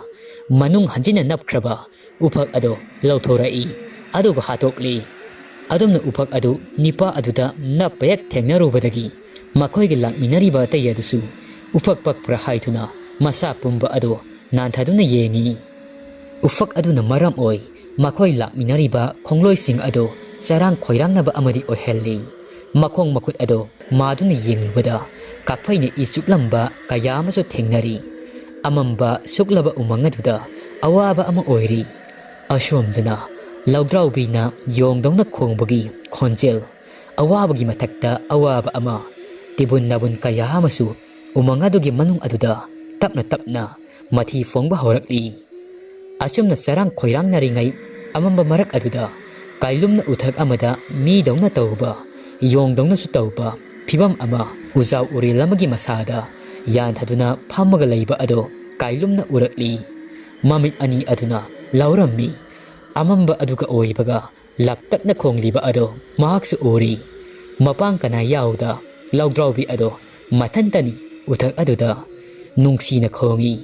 ꯃꯅꯨꯡ ꯍꯟꯖꯤꯟꯅ ꯅꯞꯈ꯭ꯔꯕ ꯎꯐꯛ ꯑꯗꯨ ꯂꯧꯊꯣꯔꯛꯏ, ꯑꯗꯨꯒ ꯍꯥꯠꯇꯣꯛꯂꯤ꯫ ꯑꯗꯨꯝꯅ ꯎꯐꯛ ꯑꯗꯨ ꯅꯤꯄꯥ ꯑꯗꯨꯗ ꯅꯞꯄ ꯍꯦꯛ ꯊꯦꯡꯅꯔꯨꯕꯗꯒꯤ ꯃꯈꯣꯏꯒ ꯂꯥꯛꯃꯤꯟꯅꯔꯤꯕ ꯑꯇꯩ ꯑꯗꯨꯁꯨ ꯎꯐꯛ ꯄꯛꯄ꯭ꯔꯥ ꯍꯥꯏꯗꯨꯅ ꯃꯁꯥ ꯄꯨꯝꯕ ꯑꯗꯨ ꯅꯥꯟꯊꯗꯨꯅ ꯌꯦꯡꯉꯤ꯫ ꯎꯐꯛ ꯑꯗꯨꯅ ꯃꯔꯝ ꯑꯣꯏ ꯃꯈꯣꯏ ꯂꯥꯛꯃꯤꯟꯅꯔꯤꯕ ꯈꯣꯡꯂꯣꯏꯁꯤꯡ ꯑꯗꯨ ꯆꯔꯥꯡ ꯈꯣꯏꯔꯥꯡꯅꯕ ꯑꯃꯗꯤ ꯑꯣꯏꯍꯜꯂꯤ꯫ ꯃꯈꯣꯡ ꯃꯈꯨꯠ ꯑꯗꯨ ꯃꯥꯗꯨꯅ ꯌꯦꯡꯂꯨꯕꯗ ꯀꯥꯛꯐꯩꯅ ꯏ ꯆꯨꯞꯂꯝꯕ ꯀꯌꯥ ꯑꯃꯁꯨ ꯊꯦꯡꯅꯔꯤ꯫ ꯑꯃꯝꯕ ꯁꯨꯛꯂꯕ ꯎꯃꯪ ꯑꯗꯨꯗ ꯑꯋꯥꯕ ꯑꯃ ꯑꯣꯏꯔꯤ꯫ ꯑꯁꯣꯝꯗꯅ ꯂꯧꯗ꯭ꯔꯥꯎꯕꯤꯅ ꯌꯣꯡꯗꯧꯅ ꯈꯣꯡꯕꯒꯤ ꯈꯣꯟꯖꯦꯜ, ꯑꯋꯥꯕꯒꯤ ꯃꯊꯛꯇ ꯑꯋꯥꯕ ꯑꯃ꯫ ꯇꯤꯕꯨꯟ ꯅꯥꯕꯨꯟ ꯀꯌꯥ ꯑꯃꯁꯨ ꯎꯃꯪ ꯑꯗꯨꯒꯤ ꯃꯅꯨꯡ ꯑꯗꯨꯗ ꯇꯞꯅ ꯇꯞꯅ ꯃꯊꯤ ꯐꯣꯡꯕ ꯍꯧꯔꯛꯂꯤ꯫ ꯑꯁꯨꯝꯅ ꯆꯔꯥꯡ ꯈꯣꯏꯔꯥꯡꯅꯔꯤꯉꯩ ꯑꯃꯝꯕ ꯃꯔꯛ ꯑꯗꯨꯗ ꯀꯥꯏꯂꯨꯝꯅ ꯎꯊꯛ ꯑꯃꯗ ꯃꯤꯗꯧꯅ ꯇꯧꯕ, ꯌꯣꯡꯗꯧꯅꯁꯨ ꯇꯧꯕ ꯐꯤꯕꯝ ꯑꯃ ꯎꯖꯥꯎ ꯎꯔꯦꯜ ꯑꯃꯒꯤ ꯃꯁꯥꯗ ꯌꯥꯟꯊꯗꯨꯅ ꯐꯝꯃꯒ ꯂꯩꯕ ꯑꯗꯣ ꯀꯥꯏꯂꯨꯝꯅ ꯎꯔꯛꯂꯤ꯫ ꯃꯃꯤꯠ ꯑꯅꯤ ꯑꯗꯨꯅ ꯂꯥꯎꯔꯝꯃꯤ꯫ ꯑꯃꯝꯕ ꯑꯗꯨꯒ ꯑꯣꯏꯕꯒ ꯂꯥꯞꯇꯛꯅ ꯈꯣꯡꯂꯤꯕ ꯑꯗꯣ ꯃꯍꯥꯛꯁꯨ ꯎꯔꯤ꯫ ꯃꯄꯥꯡ ꯀꯅꯥ ꯌꯥꯎꯗ ꯂꯧꯗ꯭ꯔꯥꯎꯕꯤ ꯑꯗꯣ ꯃꯊꯟꯇꯅꯤ ꯎꯊꯛ ꯑꯗꯨꯗ ꯅꯨꯡꯁꯤꯅ ꯈꯣꯡꯏ꯫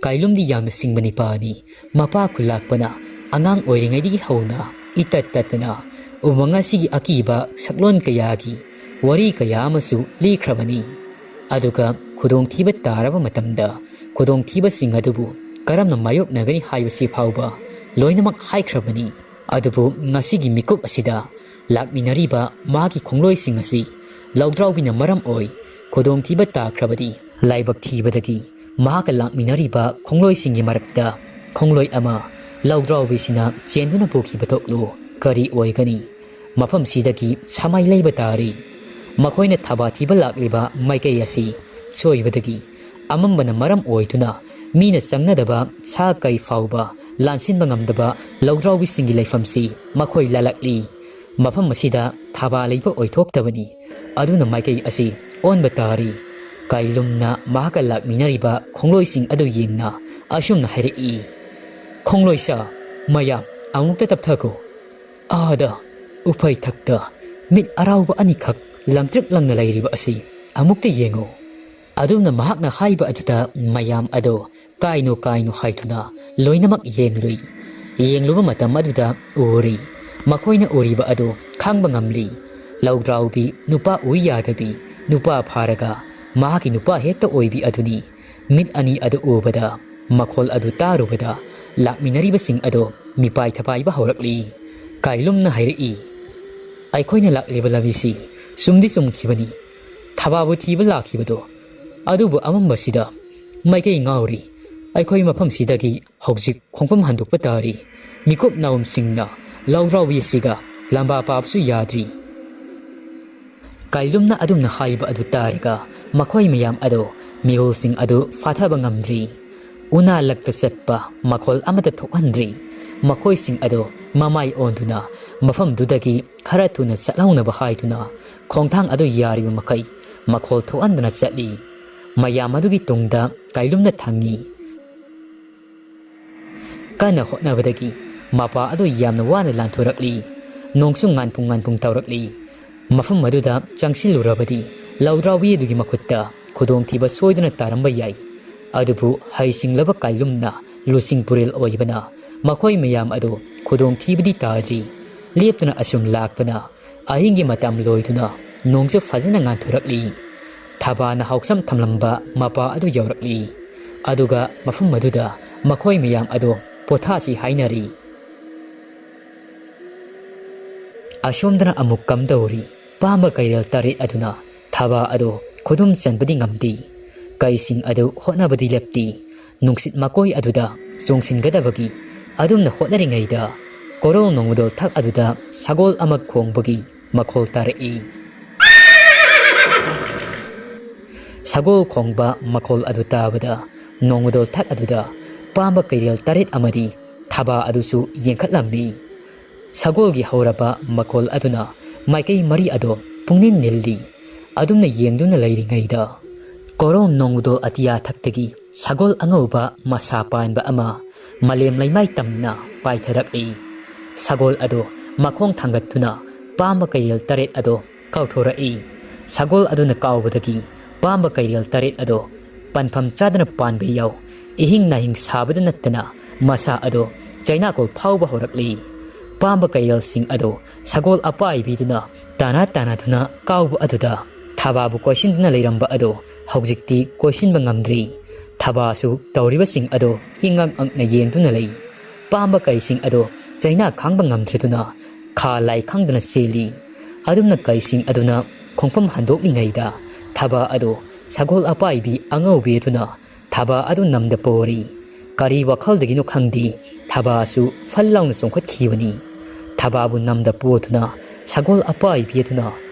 ꯀꯥꯏꯂꯨꯝꯗꯤ ꯌꯥꯝꯅ ꯁꯤꯡꯕ ꯅꯤꯄꯥꯅꯤ꯫ ꯃꯄꯥ ꯈꯨꯜꯂꯥꯛꯄꯅ ꯑꯉꯥꯡ ꯑꯣꯏꯔꯤꯉꯩꯗꯒꯤ ꯍꯧꯅ ꯏꯇꯠ ꯇꯠꯇꯅ ꯎꯃꯪ ꯑꯁꯤꯒꯤ ꯑꯀꯤꯕ ꯁꯛꯂꯣꯟ ꯀꯌꯥꯒꯤ ꯋꯥꯔꯤ ꯀꯌꯥ ꯑꯃꯁꯨ ꯂꯤꯈ꯭ꯔꯕꯅꯤ꯫ ꯑꯗꯨꯒ ꯈꯨꯗꯣꯡꯊꯤꯕ ꯇꯥꯔꯕ ꯃꯇꯝꯗ ꯈꯨꯗꯣꯡꯊꯤꯕꯁꯤꯡ ꯑꯗꯨꯕꯨ ꯀꯔꯝꯅ ꯃꯥꯌꯣꯛꯅꯒꯅꯤ ꯍꯥꯏꯕꯁꯤ ꯐꯥꯎꯕ ꯂꯣꯏꯅꯃꯛ ꯍꯥꯏꯈ꯭ꯔꯕꯅꯤ꯫ ꯑꯗꯨꯕꯨ ꯉꯁꯤꯒꯤ ꯃꯤꯀꯨꯞ ꯑꯁꯤꯗ ꯂꯥꯛꯃꯤꯟꯅꯔꯤꯕ ꯃꯍꯥꯛꯀꯤ ꯈꯣꯡꯂꯣꯏꯁꯤꯡ ꯑꯁꯤ ꯂꯧꯗ꯭ꯔꯥꯎꯕꯤꯅ ꯃꯔꯝ ꯑꯣꯏ ꯈꯨꯗꯣꯡꯊꯤꯕ ꯇꯥꯈ꯭ꯔꯕꯗꯤ ꯂꯥꯏꯕꯛ ꯊꯤꯕꯗꯒꯤ ꯃꯍꯥꯛꯀ ꯂꯥꯛꯃꯤꯟꯅꯔꯤꯕ ꯈꯣꯡꯂꯣꯏꯁꯤꯡꯒꯤ ꯃꯔꯛꯇ ꯈꯣꯡꯂꯣꯏ ꯑꯃ ꯂꯧꯗ꯭ꯔꯥꯎꯕꯤꯁꯤꯅ ꯆꯦꯟꯗꯨꯅ ꯄꯨꯈꯤꯕ ꯊꯣꯛꯂꯨ ꯀꯔꯤ ꯑꯣꯏꯒꯅꯤ? ꯃꯐꯝꯁꯤꯗꯒꯤ ꯁꯃꯥꯏ ꯂꯩꯕ ꯇꯥꯔꯤ꯫ ꯃꯈꯣꯏꯅ ꯊꯕꯥ ꯊꯤꯕ ꯂꯥꯛꯂꯤꯕ ꯃꯥꯏꯀꯩ ꯑꯁꯤ ꯁꯣꯏꯕꯗꯒꯤ ꯑꯃꯝꯕꯅ ꯃꯔꯝ ꯑꯣꯏꯗꯨꯅ ꯃꯤꯅ ꯆꯪꯅꯗꯕ ꯁꯥ ꯀꯩ ꯐꯥꯎꯕ ꯂꯥꯟꯁꯤꯟꯕ ꯉꯝꯗꯕ ꯂꯧꯗ꯭ꯔꯥꯎꯕꯤꯁꯤꯡꯒꯤ ꯂꯩꯐꯝꯁꯤ ꯃꯈꯣꯏ ꯂꯥꯜꯂꯛꯂꯤ꯫ ꯃꯐꯝ ꯑꯁꯤꯗ ꯊꯕꯥ ꯂꯩꯕ ꯑꯣꯏꯊꯣꯛꯇꯕꯅꯤ꯫ ꯑꯗꯨꯅ ꯃꯥꯏꯀꯩ ꯑꯁꯤ ꯑꯣꯟꯕ ꯇꯥꯔꯤ꯫ ꯀꯥꯏꯂꯨꯝꯅ ꯃꯍꯥꯛꯀ ꯂꯥꯛꯃꯤꯟꯅꯔꯤꯕ ꯈꯣꯡꯂꯣꯏꯁꯤꯡ ꯑꯗꯨ ꯌꯦꯡꯅ ꯑꯁꯨꯝꯅ ꯍꯥꯏꯔꯛꯏ, "ꯈꯣꯡꯂꯣꯏꯁꯥ ꯃꯌꯥꯝ ꯑꯃꯨꯛꯇ ꯇꯞꯊꯈꯣ꯫ ꯑꯥꯗ ꯎꯐꯩ ꯊꯛꯇ ꯃꯤꯠ ꯑꯔꯥꯎꯕ ꯑꯅꯤꯈꯛ ꯂꯪꯇ꯭ꯔꯤꯛ ꯂꯪꯅ ꯂꯩꯔꯤꯕ ꯑꯁꯤ ꯑꯃꯨꯛꯇ ꯌꯦꯡꯉꯨ꯫" ꯑꯗꯨꯝꯅ ꯃꯍꯥꯛꯅ ꯍꯥꯏꯕ ꯑꯗꯨꯗ ꯃꯌꯥꯝ ꯑꯗꯣ ꯀꯥꯏꯅꯣ ꯀꯥꯏꯅꯣ ꯍꯥꯏꯗꯨꯅ ꯂꯣꯏꯅꯃꯛ ꯌꯦꯡꯂꯨꯏ꯫ ꯌꯦꯡꯂꯨꯕ ꯃꯇꯝ ꯑꯗꯨꯗ ꯎꯔꯤ꯫ ꯃꯈꯣꯏꯅ ꯎꯔꯤꯕ ꯑꯗꯨ ꯈꯪꯕ ꯉꯝꯂꯤ꯫ ꯂꯧꯗ꯭ꯔꯥꯎꯕꯤ ꯅꯨꯄꯥ ꯎꯏ ꯌꯥꯗꯕꯤ ꯅꯨꯄꯥ ꯐꯥꯔꯒ ꯃꯍꯥꯛꯀꯤ ꯅꯨꯄꯥ ꯍꯦꯛꯇ ꯑꯣꯏꯕꯤ ꯑꯗꯨꯅꯤ꯫ ꯃꯤꯠ ꯑꯅꯤ ꯑꯗꯨ ꯎꯕꯗ, ꯃꯈꯣꯜ ꯑꯗꯨ ꯇꯥꯔꯨꯕꯗ ꯂꯥꯛꯃꯤꯟꯅꯔꯤꯕꯁꯤꯡ ꯑꯗꯣ ꯃꯤꯄꯥꯏ ꯊꯄꯥꯏꯕ ꯍꯧꯔꯛꯂꯤ꯫ ꯀꯥꯏꯂꯨꯝꯅ ꯍꯥꯏꯔꯛꯏ, ꯑꯩꯈꯣꯏꯅ ꯂꯥꯛꯂꯤꯕ ꯂꯝꯕꯤꯁꯤ ꯆꯨꯝꯗꯤ ꯆꯨꯝꯈꯤꯕꯅꯤ꯫ ꯊꯕꯥꯕꯨ ꯊꯤꯕ ꯂꯥꯛꯈꯤꯕꯗꯣ, ꯑꯗꯨꯕꯨ ꯑꯃꯝꯕꯁꯤꯗ ꯃꯥꯏꯀꯩ ꯉꯥꯎꯔꯤ꯫ ꯑꯩꯈꯣꯏ ꯃꯐꯝꯁꯤꯗꯒꯤ ꯍꯧꯖꯤꯛ ꯈꯣꯡꯐꯝ ꯍꯟꯗꯣꯛꯄ ꯇꯥꯔꯤ꯫ ꯃꯤꯀꯨꯞ ꯅꯥꯎꯝꯁꯤꯡꯅ ꯂꯧꯗ꯭ꯔꯥꯎꯕꯤ ꯑꯁꯤꯒ ꯂꯝꯕꯥ ꯄꯥꯕꯁꯨ ꯌꯥꯗ꯭ꯔꯤ꯫ ꯀꯥꯏꯂꯨꯝꯅ ꯑꯗꯨꯝꯅ ꯍꯥꯏꯕ ꯑꯗꯨ ꯇꯥꯔꯒ ꯃꯈꯣꯏ ꯃꯌꯥꯝ ꯑꯗꯨ ꯃꯤꯍꯨꯜꯁꯤꯡ ꯑꯗꯨ ꯐꯥꯊꯕ ꯉꯝꯗ꯭ꯔꯤ꯫ ꯎꯅꯥ ꯂꯛꯇ ꯆꯠꯄ ꯃꯈꯣꯜ ꯑꯃꯠꯇ ꯊꯣꯛꯍꯟꯗ꯭ꯔꯤ꯫ ꯃꯈꯣꯏꯁꯤꯡ ꯑꯗꯨ ꯃꯃꯥꯏ ꯑꯣꯟꯗꯨꯅ ꯃꯐꯝꯗꯨꯗꯒꯤ ꯈꯔ ꯊꯨꯅ ꯆꯠꯍꯧꯅꯕ ꯍꯥꯏꯗꯨꯅ ꯈꯣꯡꯊꯥꯡ ꯑꯗꯨ ꯌꯥꯔꯤꯕ ꯃꯈꯩ ꯃꯈꯣꯜ ꯊꯣꯛꯍꯟꯗꯅ ꯆꯠꯂꯤ꯫ ꯃꯌꯥꯝ ꯑꯗꯨꯒꯤ ꯇꯨꯡꯗ ꯀꯥꯏꯂꯨꯝꯅ ꯊꯪꯉꯤ꯫ ꯀꯟꯅ ꯍꯣꯠꯅꯕꯗꯒꯤ ꯃꯄꯥ ꯑꯗꯨ ꯌꯥꯝꯅ ꯋꯥꯅ ꯂꯥꯟꯊꯣꯔꯛꯂꯤ꯫ ꯅꯣꯡꯁꯨ ꯉꯥꯟꯄꯨꯡ ꯉꯥꯟꯄꯨꯡ ꯇꯧꯔꯛꯂꯤ꯫ ꯃꯐꯝ ꯑꯗꯨꯗ ꯆꯪꯁꯤꯜꯂꯨꯔꯕꯗꯤ ꯂꯧꯗ꯭ꯔꯥꯎꯕꯤ ꯑꯗꯨꯒꯤ ꯃꯈꯨꯠꯇ ꯈꯨꯗꯣꯡꯊꯤꯕ ꯁꯣꯏꯗꯅ ꯇꯥꯔꯝꯕ ꯌꯥꯏ꯫ ꯑꯗꯨꯕꯨ ꯍꯩꯁꯤꯡꯂꯕ ꯀꯥꯏꯂꯨꯝꯅ ꯂꯨꯆꯤꯡ ꯄꯨꯔꯦꯜ ꯑꯣꯏꯕꯅ ꯃꯈꯣꯏ ꯃꯌꯥꯝ ꯑꯗꯨ ꯈꯨꯗꯣꯡꯊꯤꯕꯗꯤ ꯇꯥꯗ꯭ꯔꯤ꯫ ꯂꯦꯞꯇꯅ ꯑꯁꯨꯝ ꯂꯥꯛꯄꯅ ꯑꯍꯤꯡꯒꯤ ꯃꯇꯝ ꯂꯣꯏꯗꯨꯅ ꯅꯣꯡꯁꯨ ꯐꯖꯅ ꯉꯥꯟꯊꯣꯔꯛꯂꯤ꯫ ꯊꯕꯥꯅ ꯍꯥꯎꯁꯝ ꯊꯝꯂꯝꯕ ꯃꯄꯥ ꯑꯗꯨ ꯌꯧꯔꯛꯂꯤ꯫ ꯑꯗꯨꯒ ꯃꯐꯝ ꯑꯗꯨꯗ ꯃꯈꯣꯏ ꯃꯌꯥꯝ ꯑꯗꯨ ꯄꯣꯊꯥꯁꯤ ꯍꯥꯏꯅꯔꯤ꯫ ꯑꯁꯣꯝꯗꯅ ꯑꯃꯨꯛ ꯀꯝꯗꯧꯔꯤ? ꯄꯥꯝꯕ ꯀꯩꯔꯦꯜ ꯇꯔꯦꯠ ꯑꯗꯨꯅ ꯊꯕꯥ ꯑꯗꯨ ꯈꯨꯗꯨꯝ ꯆꯟꯕꯗꯤ ꯉꯝꯗꯦ꯫ ꯀꯩꯁꯤꯡ ꯑꯗꯨ ꯍꯣꯠꯅꯕꯗꯤ ꯂꯦꯞꯇꯦ꯫ ꯅꯨꯡꯁꯤꯠ ꯃꯀꯣꯏ ꯑꯗꯨꯗ ꯆꯣꯡꯁꯤꯟꯒꯗꯕꯒꯤ ꯑꯗꯨꯝꯅ ꯍꯣꯠꯅꯔꯤꯉꯩꯗ, ꯀꯣꯔꯧ ꯅꯣꯡꯃꯗꯣꯜ ꯊꯛ ꯑꯗꯨꯗ ꯁꯒꯣꯜ ꯑꯃ ꯈꯣꯡꯕꯒꯤ ꯃꯈꯣꯜ ꯇꯥꯔꯛꯏ꯫ ꯁꯒꯣꯜ ꯈꯣꯡꯕ ꯃꯈꯣꯜ ꯑꯗꯨ ꯇꯥꯕꯗ, ꯅꯣꯡꯃꯗꯣꯜ ꯊꯛ ꯑꯗꯨꯗ ꯄꯥꯝꯕ ꯀꯩꯔꯦꯜ ꯇꯔꯦꯠ ꯑꯃꯗꯤ ꯊꯕꯥ ꯑꯗꯨꯁꯨ ꯌꯦꯡꯈꯠꯂꯝꯃꯤ꯫ ꯁꯒꯣꯜꯒꯤ ꯍꯧꯔꯕ ꯃꯈꯣꯜ ꯑꯗꯨꯅ ꯃꯥꯏꯀꯩ ꯃꯔꯤ ꯑꯗꯨ ꯄꯨꯡꯅꯤꯜ ꯅꯤꯜꯂꯤ꯫ ꯑꯗꯨꯝꯅ ꯌꯦꯡꯗꯨꯅ ꯂꯩꯔꯤꯉꯩꯗ, ꯀꯣꯔꯧ ꯅꯣꯡꯃꯗꯣꯜ ꯑꯇꯤꯌꯥ ꯊꯛꯇꯒꯤ ꯁꯒꯣꯜ ꯑꯉꯧꯕ ꯃꯁꯥ ꯄꯥꯟꯕ ꯑꯃ ꯃꯥꯂꯦꯝ ꯂꯩꯃꯥꯏ ꯇꯝꯅ ꯄꯥꯏꯊꯔꯛꯂꯤ꯫ ꯁꯒꯣꯜ ꯑꯗꯨ ꯃꯈꯣꯡ ꯊꯥꯡꯒꯠꯇꯨꯅ ꯄꯥꯝꯕ ꯀꯩꯔꯦꯜ ꯇꯔꯦꯠ ꯑꯗꯨ ꯀꯥꯎꯊꯣꯔꯛꯏ꯫ ꯁꯒꯣꯜ ꯑꯗꯨꯅ ꯀꯥꯎꯕꯗꯒꯤ ꯄꯥꯝꯕ ꯀꯩꯔꯦꯜ ꯇꯔꯦꯠ ꯑꯗꯨ ꯄꯟꯐꯝ ꯆꯥꯗꯅ ꯄꯥꯟꯕ ꯌꯥꯎ, ꯏꯍꯤꯡ ꯅꯥꯍꯤꯡ ꯁꯥꯕꯗ ꯅꯠꯇꯅ ꯃꯁꯥ ꯑꯗꯨ ꯆꯩꯅꯥꯀꯣꯜ ꯐꯥꯎꯕ ꯍꯧꯔꯛꯂꯤ꯫ ꯄꯥꯝꯕ ꯀꯩꯔꯦꯜꯁꯤꯡ ꯑꯗꯨ ꯁꯒꯣꯜ ꯑꯄꯥꯏꯕꯤꯗꯨꯅ ꯇꯥꯅ ꯇꯥꯅꯗꯨꯅ ꯀꯥꯎꯕ ꯑꯗꯨꯗ ꯊꯕꯥꯕꯨ ꯀꯣꯏꯁꯤꯟꯗꯨꯅ ꯂꯩꯔꯝꯕ ꯑꯗꯨ ꯍꯧꯖꯤꯛꯇꯤ ꯀꯣꯏꯁꯤꯟꯕ ꯉꯝꯗ꯭ꯔꯤ꯫ ꯊꯕꯥꯁꯨ ꯇꯧꯔꯤꯕꯁꯤꯡ ꯑꯗꯨ ꯏꯉꯛ ꯉꯛꯅ ꯌꯦꯡꯗꯨꯅ ꯂꯩ꯫ ꯄꯥꯝꯕ ꯀꯩꯁꯤꯡ ꯑꯗꯨ ꯆꯩꯅꯥ ꯈꯥꯡꯕ ꯉꯝꯗ꯭ꯔꯗꯨꯅ ꯈꯥ ꯂꯥꯏ ꯈꯪꯗꯅ ꯆꯦꯜꯂꯤ꯫ ꯑꯗꯨꯝꯅ ꯀꯩꯁꯤꯡ ꯑꯗꯨꯅ ꯈꯣꯡꯐꯝ ꯍꯟꯗꯣꯛꯂꯤꯉꯩꯗ ꯊꯕꯥ ꯑꯗꯨ ꯁꯒꯣꯜ ꯑꯄꯥꯏꯕꯤ ꯑꯉꯧꯕꯤ ꯑꯗꯨꯅ ꯊꯕꯥ ꯑꯗꯨ ꯅꯝꯗ ꯄꯣꯔꯤ꯫ ꯀꯔꯤ ꯋꯥꯈꯜꯗꯒꯤꯅꯣ ꯈꯪꯗꯦ, ꯊꯕꯥꯁꯨ ꯐꯜ ꯂꯥꯎꯅ ꯆꯣꯡꯈꯠꯈꯤꯕꯅꯤ꯫ ꯊꯕꯥꯕꯨ ꯅꯝꯗ ꯄꯣꯗꯨꯅ ꯁꯒꯣꯜ ꯑꯄꯥꯏꯕꯤ ꯑꯗꯨꯅ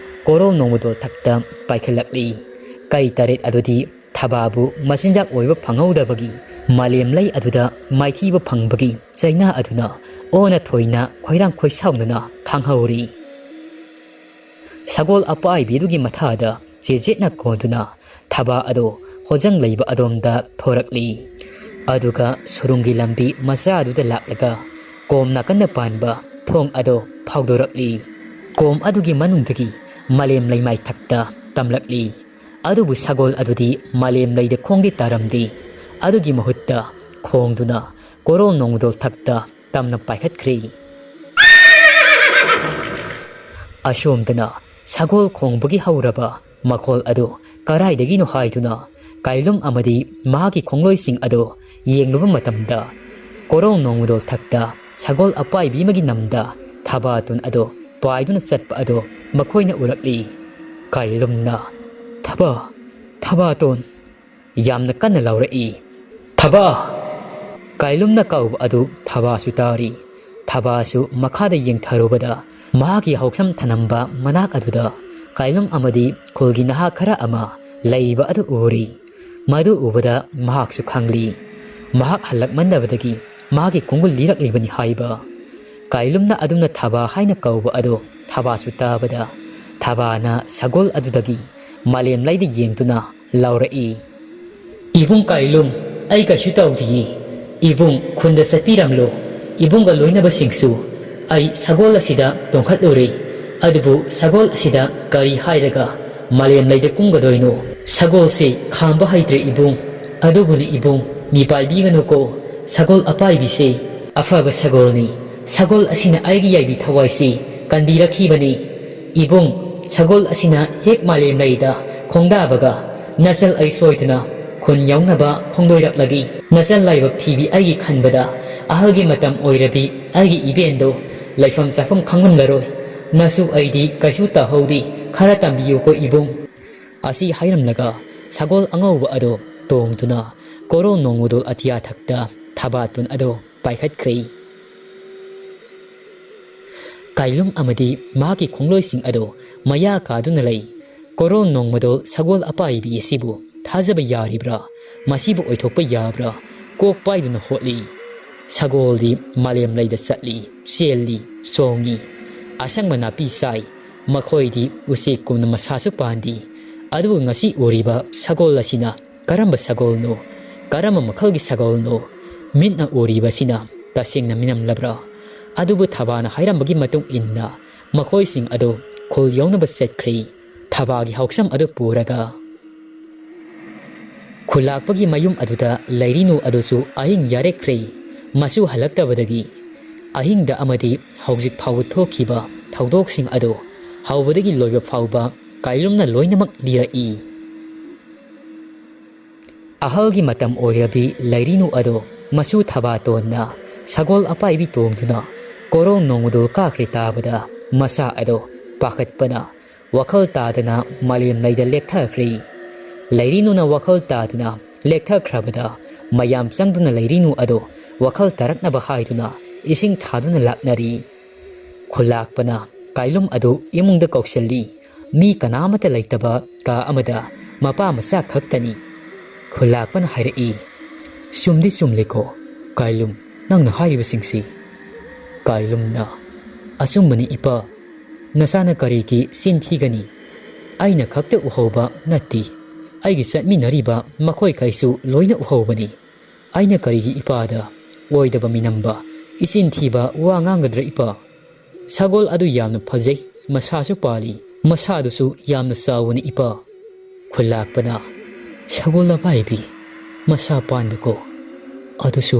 ꯀꯣꯔꯧ ꯅꯣꯡꯃꯗꯣꯜ ꯊꯛꯇ ꯄꯥꯏꯈꯠꯂꯛꯂꯤ꯫ ꯀꯩ ꯇꯔꯦꯠ ꯑꯗꯨꯗꯤ ꯊꯕꯥꯕꯨ ꯃꯆꯤꯟꯖꯥꯛ ꯑꯣꯏꯕ ꯐꯪꯍꯧꯗꯕꯒꯤ ꯃꯥꯂꯦꯝ ꯂꯩ ꯑꯗꯨꯗ ꯃꯥꯏꯊꯤꯕ ꯐꯪꯕꯒꯤ ꯆꯩꯅꯥ ꯑꯗꯨꯅ ꯑꯣꯟꯅ ꯊꯣꯏꯅ ꯈꯣꯏꯔꯥꯡ ꯈꯣꯏꯁꯥꯎꯅꯅ ꯈꯥꯡꯍꯧꯔꯤ꯫ ꯁꯒꯣꯜ ꯑꯄꯥꯏꯕꯤꯗꯨꯒꯤ ꯃꯊꯥꯗ ꯆꯦꯖꯦꯠꯅ ꯀꯣꯟꯗꯨꯅ ꯊꯕꯥ ꯑꯗꯨ ꯍꯣꯖꯪ ꯂꯩꯕ ꯑꯗꯣꯝꯗ ꯊꯣꯔꯛꯂꯤ꯫ ꯑꯗꯨꯒ ꯁꯨꯔꯨꯡꯒꯤ ꯂꯝꯕꯤ ꯃꯆꯥ ꯑꯗꯨꯗ ꯂꯥꯛꯂꯒ ꯀꯣꯝ ꯅꯥꯀꯟꯗ ꯄꯥꯟꯕ ꯊꯣꯡ ꯑꯗꯨ ꯐꯥꯎꯗꯣꯔꯛꯂꯤ꯫ ꯀꯣꯝ ꯑꯗꯨꯒꯤ ꯃꯅꯨꯡꯗꯒꯤ ꯃꯥꯂꯦꯝ ꯂꯩꯃꯥꯏ ꯊꯛꯇ ꯇꯝꯂꯛꯂꯤ꯫ ꯑꯗꯨꯕꯨ ꯁꯒꯣꯜ ꯑꯗꯨꯗꯤ ꯃꯥꯂꯦꯝ ꯂꯩꯗ ꯈꯣꯡꯗꯤ ꯇꯥꯔꯝꯗꯦ꯫ ꯑꯗꯨꯒꯤ ꯃꯍꯨꯠꯇ ꯈꯣꯡꯗꯨꯅ ꯀꯣꯔꯧ ꯅꯣꯡꯃꯗꯣꯜ ꯊꯛꯇ ꯇꯝꯅ ꯄꯥꯏꯈꯠꯈ꯭ꯔꯦ꯫ ꯑꯁꯣꯝꯗꯅ ꯁꯒꯣꯜ ꯈꯣꯡꯕꯒꯤ ꯍꯧꯔꯕ ꯃꯈꯣꯜ ꯑꯗꯨ ꯀꯔꯥꯏꯗꯒꯤꯅꯣ ꯍꯥꯏꯗꯨꯅ ꯀꯥꯏꯂꯨꯝ ꯑꯃꯗꯤ ꯃꯍꯥꯛꯀꯤ ꯈꯣꯡꯂꯣꯏꯁꯤꯡ ꯑꯗꯨ ꯌꯦꯡꯂꯨꯕ ꯃꯇꯝꯗ, ꯀꯣꯔꯧ ꯅꯣꯡꯃꯗꯣꯜ ꯊꯛꯇ ꯁꯒꯣꯜ ꯑꯄꯥꯏꯕꯤ ꯑꯃꯒꯤ ꯅꯝꯗ ꯊꯕꯥꯇꯣꯟ ꯑꯗꯨ ꯄꯥꯏꯗꯨꯅ ꯆꯠꯄ ꯑꯗꯨ ꯃꯈꯣꯏꯅ ꯎꯔꯛꯂꯤ꯫ ꯀꯥꯏꯂꯨꯝꯅ, "ꯊꯕꯥ, ꯊꯕꯥꯇꯣꯟ!" ꯌꯥꯝꯅ ꯀꯟꯅ ꯂꯥꯎꯔꯛꯏ꯫ "ꯊꯕꯥ!" ꯀꯥꯏꯂꯨꯝꯅ ꯀꯧꯕ ꯑꯗꯨ ꯊꯕꯥꯁꯨ ꯇꯥꯔꯤ꯫ ꯊꯕꯥꯁꯨ ꯃꯈꯥꯗ ꯌꯦꯡꯊꯔꯨꯕꯗ ꯃꯍꯥꯛꯀꯤ ꯍꯧꯁꯝ ꯊꯅꯝꯕ ꯃꯅꯥꯛ ꯑꯗꯨꯗ ꯀꯥꯏꯂꯨꯝ ꯑꯃꯗꯤ ꯈꯨꯜꯒꯤ ꯅꯍꯥ ꯈꯔ ꯑꯃ ꯂꯩꯕ ꯑꯗꯨ ꯎꯔꯤ꯫ ꯃꯗꯨ ꯎꯕꯗ ꯃꯍꯥꯛꯁꯨ ꯈꯪꯂꯤ꯫ ꯃꯍꯥꯛ ꯍꯜꯂꯛꯃꯟꯗꯕꯗꯒꯤ ꯃꯍꯥꯛꯀꯤ ꯈꯣꯡꯒꯨꯜ ꯂꯤꯔꯛꯂꯤꯕꯅꯤ ꯍꯥꯏꯕ꯫ ꯀꯥꯏꯂꯨꯝꯅ ꯑꯗꯨꯝꯅ ꯊꯕꯥ ꯍꯥꯏꯅ ꯀꯧꯕ ꯑꯗꯨ ꯊꯕꯥꯁꯨ ꯇꯥꯕꯗ, ꯊꯕꯥꯅ ꯁꯒꯣꯜ ꯑꯗꯨꯗꯒꯤ ꯃꯥꯂꯦꯝ ꯂꯩꯗ ꯌꯦꯡꯗꯨꯅ ꯂꯥꯎꯔꯛꯏ, "ꯏꯕꯨꯡ ꯀꯥꯏꯂꯨꯝ, ꯑꯩ ꯀꯩꯁꯨ ꯇꯧꯗꯤꯌꯦ꯫ ꯏꯕꯨꯡ ꯈꯨꯟꯗ ꯆꯠꯄꯤꯔꯝꯂꯣ꯫ ꯏꯕꯨꯡꯒ ꯂꯣꯏꯅꯕꯁꯤꯡꯁꯨ ꯑꯩ ꯁꯒꯣꯜ ꯑꯁꯤꯗ ꯇꯣꯡꯈꯠꯂꯨꯔꯦ꯫ ꯑꯗꯨꯕꯨ ꯁꯒꯣꯜ ꯑꯁꯤꯗ ꯀꯔꯤ ꯍꯥꯏꯔꯒ ꯃꯥꯂꯦꯝ ꯂꯩꯗ ꯀꯨꯝꯒꯗꯣꯏꯅꯣ? ꯁꯒꯣꯜꯁꯦ ꯈꯥꯝꯕ ꯍꯩꯇ꯭ꯔꯦ ꯏꯕꯨꯡ꯫ ꯑꯗꯨꯕꯨꯅꯦ ꯏꯕꯨꯡ, ꯃꯤꯄꯥꯏꯕꯤꯒꯅꯨꯀꯣ꯫ ꯁꯒꯣꯜ ꯑꯄꯥꯏꯕꯤꯁꯦ ꯑꯐꯕ ꯁꯒꯣꯜꯅꯤ꯫ ꯁꯒꯣꯜ ꯑꯁꯤꯅ ꯑꯩꯒꯤ ꯌꯥꯏꯕꯤ ꯊꯋꯥꯏꯁꯤ ꯀꯟꯕꯤꯔꯛꯈꯤꯕꯅꯤ꯫ ꯏꯕꯨꯡ, ꯁꯒꯣꯜ ꯑꯁꯤꯅ ꯍꯦꯛ ꯃꯥꯂꯦꯝ ꯂꯩꯗ ꯈꯣꯡꯗꯥꯕꯒ ꯅꯆꯜ ꯑꯩ ꯁꯣꯏꯗꯅ ꯈꯨꯟ ꯌꯧꯅꯕ ꯈꯣꯡꯗꯣꯏꯔꯛꯂꯒꯦ꯫ ꯅꯆꯜ ꯂꯥꯏꯕꯛ ꯊꯤꯕꯤ ꯑꯩꯒꯤ ꯈꯟꯕꯗ ꯑꯍꯜꯒꯤ ꯃꯇꯝ ꯑꯣꯏꯔꯕꯤ ꯑꯩꯒꯤ ꯏꯕꯦꯟꯗꯣ ꯂꯩꯐꯝ ꯆꯥꯐꯝ ꯈꯪꯂꯝꯂꯔꯣꯏ꯫ ꯃꯁꯨ ꯑꯩꯗꯤ ꯀꯩꯁꯨ ꯇꯥꯍꯧꯗꯦ, ꯈꯔ ꯇꯝꯕꯤꯌꯨꯀꯣ ꯏꯕꯨꯡ꯫ ꯑꯁꯤ ꯍꯥꯏꯔꯝꯂꯒ ꯁꯒꯣꯜ ꯑꯉꯧꯕ ꯑꯗꯣ ꯇꯣꯡꯗꯨꯅ ꯀꯣꯔꯧ ꯅꯣꯡꯃꯗꯣꯜ ꯑꯇꯤꯌꯥ ꯊꯛꯇ ꯊꯕꯥꯇꯣꯟ ꯑꯗꯣ ꯄꯥꯏꯈꯠꯈ꯭ꯔꯦ꯫ ꯀꯥꯏꯂꯨꯝ ꯑꯃꯗꯤ ꯃꯍꯥꯛꯀꯤ ꯈꯣꯡꯂꯣꯏꯁꯤꯡ ꯑꯗꯣ ꯃꯌꯥ ꯀꯥꯗꯨꯅ ꯂꯩ꯫ ꯀꯣꯔꯧ ꯅꯣꯡꯃꯗꯣꯜ ꯁꯒꯣꯜ ꯑꯄꯥꯏꯕꯤ ꯑꯁꯤꯕꯨ ꯊꯥꯖꯕ ꯌꯥꯔꯤꯕ꯭ꯔꯥ? ꯃꯁꯤꯕꯨ ꯑꯣꯏꯊꯣꯛꯄ ꯌꯥꯕ꯭ꯔꯥ? ꯀꯣꯛ ꯄꯥꯏꯗꯨꯅ ꯍꯣꯠꯂꯤ꯫ ꯁꯒꯣꯜꯗꯤ ꯃꯥꯂꯦꯝ ꯂꯩꯗ ꯆꯠꯂꯤ, ꯆꯦꯜꯂꯤ, ꯆꯣꯡꯉꯤ꯫ ꯑꯁꯪꯕ ꯅꯥꯄꯤ ꯆꯥꯏ꯫ ꯃꯈꯣꯏꯗꯤ ꯎꯆꯦꯛꯀꯨꯝꯅ ꯃꯁꯥꯁꯨ ꯄꯥꯟꯗꯦ꯫ ꯑꯗꯨꯕꯨ ꯉꯁꯤ ꯎꯔꯤꯕ ꯁꯒꯣꯜ ꯑꯁꯤꯅ ꯀꯔꯝꯕ ꯁꯒꯣꯜꯅꯣ? ꯀꯔꯝꯕ ꯃꯈꯜꯒꯤ ꯁꯒꯣꯜꯅꯣ? ꯃꯤꯠꯅ ꯎꯔꯤꯕꯁꯤꯅ ꯇꯁꯦꯡꯅ ꯃꯤꯅꯝꯂꯕ꯭ꯔꯥ? ꯑꯗꯨꯕꯨ ꯊꯕꯥꯅ ꯍꯥꯏꯔꯝꯕꯒꯤ ꯃꯇꯨꯡ ꯏꯟꯅ ꯃꯈꯣꯏꯁꯤꯡ ꯑꯗꯨ ꯈꯨꯜ ꯌꯧꯅꯕ ꯆꯠꯈ꯭ꯔꯤ꯫ ꯊꯕꯥꯒꯤ ꯍꯥꯎꯁꯝ ꯑꯗꯨ ꯄꯨꯔꯒ ꯈꯨꯜꯂꯥꯛꯄꯒꯤ ꯃꯌꯨꯝ ꯑꯗꯨꯗ ꯂꯩꯔꯤꯅꯨ ꯑꯗꯨꯁꯨ ꯑꯍꯤꯡ ꯌꯥꯔꯦꯈ꯭ꯔꯦ꯫ ꯃꯁꯨ ꯍꯜꯂꯛꯇꯕꯗꯒꯤ ꯑꯍꯤꯡꯗ ꯑꯃꯗꯤ ꯍꯧꯖꯤꯛ ꯐꯥꯎꯕ ꯊꯣꯛꯈꯤꯕ ꯊꯧꯗꯣꯛꯁꯤꯡ ꯑꯗꯨ ꯍꯧꯕꯗꯒꯤ ꯂꯣꯏꯕ ꯐꯥꯎꯕ ꯀꯥꯏꯂꯨꯝꯅ ꯂꯣꯏꯅꯃꯛ ꯂꯤꯔꯛꯏ꯫ ꯑꯍꯜꯒꯤ ꯃꯇꯝ ꯑꯣꯏꯔꯕꯤ ꯂꯩꯔꯤꯅꯨ ꯑꯗꯣ ꯃꯁꯨ ꯊꯕꯥꯇꯣꯟꯅ ꯁꯒꯣꯜ ꯑꯄꯥꯏꯕꯤ ꯇꯣꯡꯗꯨꯅ ꯀꯣꯔꯧ ꯅꯣꯡꯃꯗꯣꯜ ꯀꯥꯈ꯭ꯔꯦ ꯇꯥꯕꯗ ꯃꯁꯥ ꯑꯗꯣ ꯄꯥꯈꯠꯄꯅ ꯋꯥꯈꯜ ꯇꯥꯗꯅ ꯃꯥꯂꯦꯝ ꯂꯩꯗ ꯂꯦꯛꯊꯈ꯭ꯔꯦ꯫ ꯂꯩꯔꯤꯅꯨꯅ ꯋꯥꯈꯜ ꯇꯥꯗꯅ ꯂꯦꯛꯊꯈ꯭ꯔꯕꯗ ꯃꯌꯥꯝ ꯆꯪꯗꯨꯅ ꯂꯩꯔꯤꯅꯨ ꯑꯗꯣ ꯋꯥꯈꯜ ꯇꯥꯔꯛꯅꯕ ꯍꯥꯏꯗꯨꯅ ꯏꯁꯤꯡ ꯊꯥꯗꯨꯅ ꯂꯥꯛꯅꯔꯤ꯫ ꯈꯨꯜꯂꯥꯛꯄꯅ ꯀꯥꯏꯂꯨꯝ ꯑꯗꯨ ꯏꯃꯨꯡꯗ ꯀꯧꯁꯤꯜꯂꯤ꯫ ꯃꯤ ꯀꯅꯥꯃꯠꯇ ꯂꯩꯇꯕ ꯀꯥ ꯑꯃꯗ ꯃꯄꯥ ꯃꯆꯥ ꯈꯛꯇꯅꯤ꯫ ꯈꯨꯜꯂꯥꯛꯄꯅ ꯍꯥꯏꯔꯛꯏ, "ꯆꯨꯝꯗꯤ ꯆꯨꯝꯂꯦꯀꯣ ꯀꯥꯏꯂꯨꯝ, ꯅꯪꯅ ꯍꯥꯏꯔꯤꯕꯁꯤꯡꯁꯤ?" ꯀꯥꯏꯂꯨꯝꯅ, "ꯑꯆꯨꯝꯕꯅꯤ ꯏꯄꯥ꯫ ꯅꯆꯥꯅ ꯀꯔꯤꯒꯤ ꯆꯤꯟ ꯊꯤꯒꯅꯤ? ꯑꯩꯅ ꯈꯛꯇ ꯎꯍꯧꯕ ꯅꯠꯇꯦ꯫ ꯑꯩꯒꯤ ꯆꯠꯃꯤꯟꯅꯔꯤꯕ ꯃꯈꯣꯏꯈꯩꯁꯨ ꯂꯣꯏꯅ ꯎꯍꯧꯕꯅꯤ꯫ ꯑꯩꯅ ꯀꯔꯤꯒꯤ ꯏꯄꯥꯗ ꯑꯣꯏꯗꯕ ꯃꯤꯅꯝꯕ, ꯏꯆꯤꯟ ꯊꯤꯕ ꯋꯥ ꯉꯥꯡꯒꯗ꯭ꯔꯥ ꯏꯄꯥ? ꯁꯒꯣꯜ ꯑꯗꯨ ꯌꯥꯝꯅ ꯐꯖꯩ, ꯃꯁꯥꯁꯨ ꯄꯥꯜꯂꯤ, ꯃꯁꯥꯗꯨꯁꯨ ꯌꯥꯝꯅ ꯆꯥꯎꯕꯅꯤ ꯏꯄꯥ꯫" ꯈꯨꯜꯂꯥꯛꯄꯅ, "ꯁꯒꯣꯜ ꯑꯄꯥꯏꯕꯤ ꯃꯁꯥ ꯄꯥꯟꯕꯀꯣ, ꯑꯗꯨꯁꯨ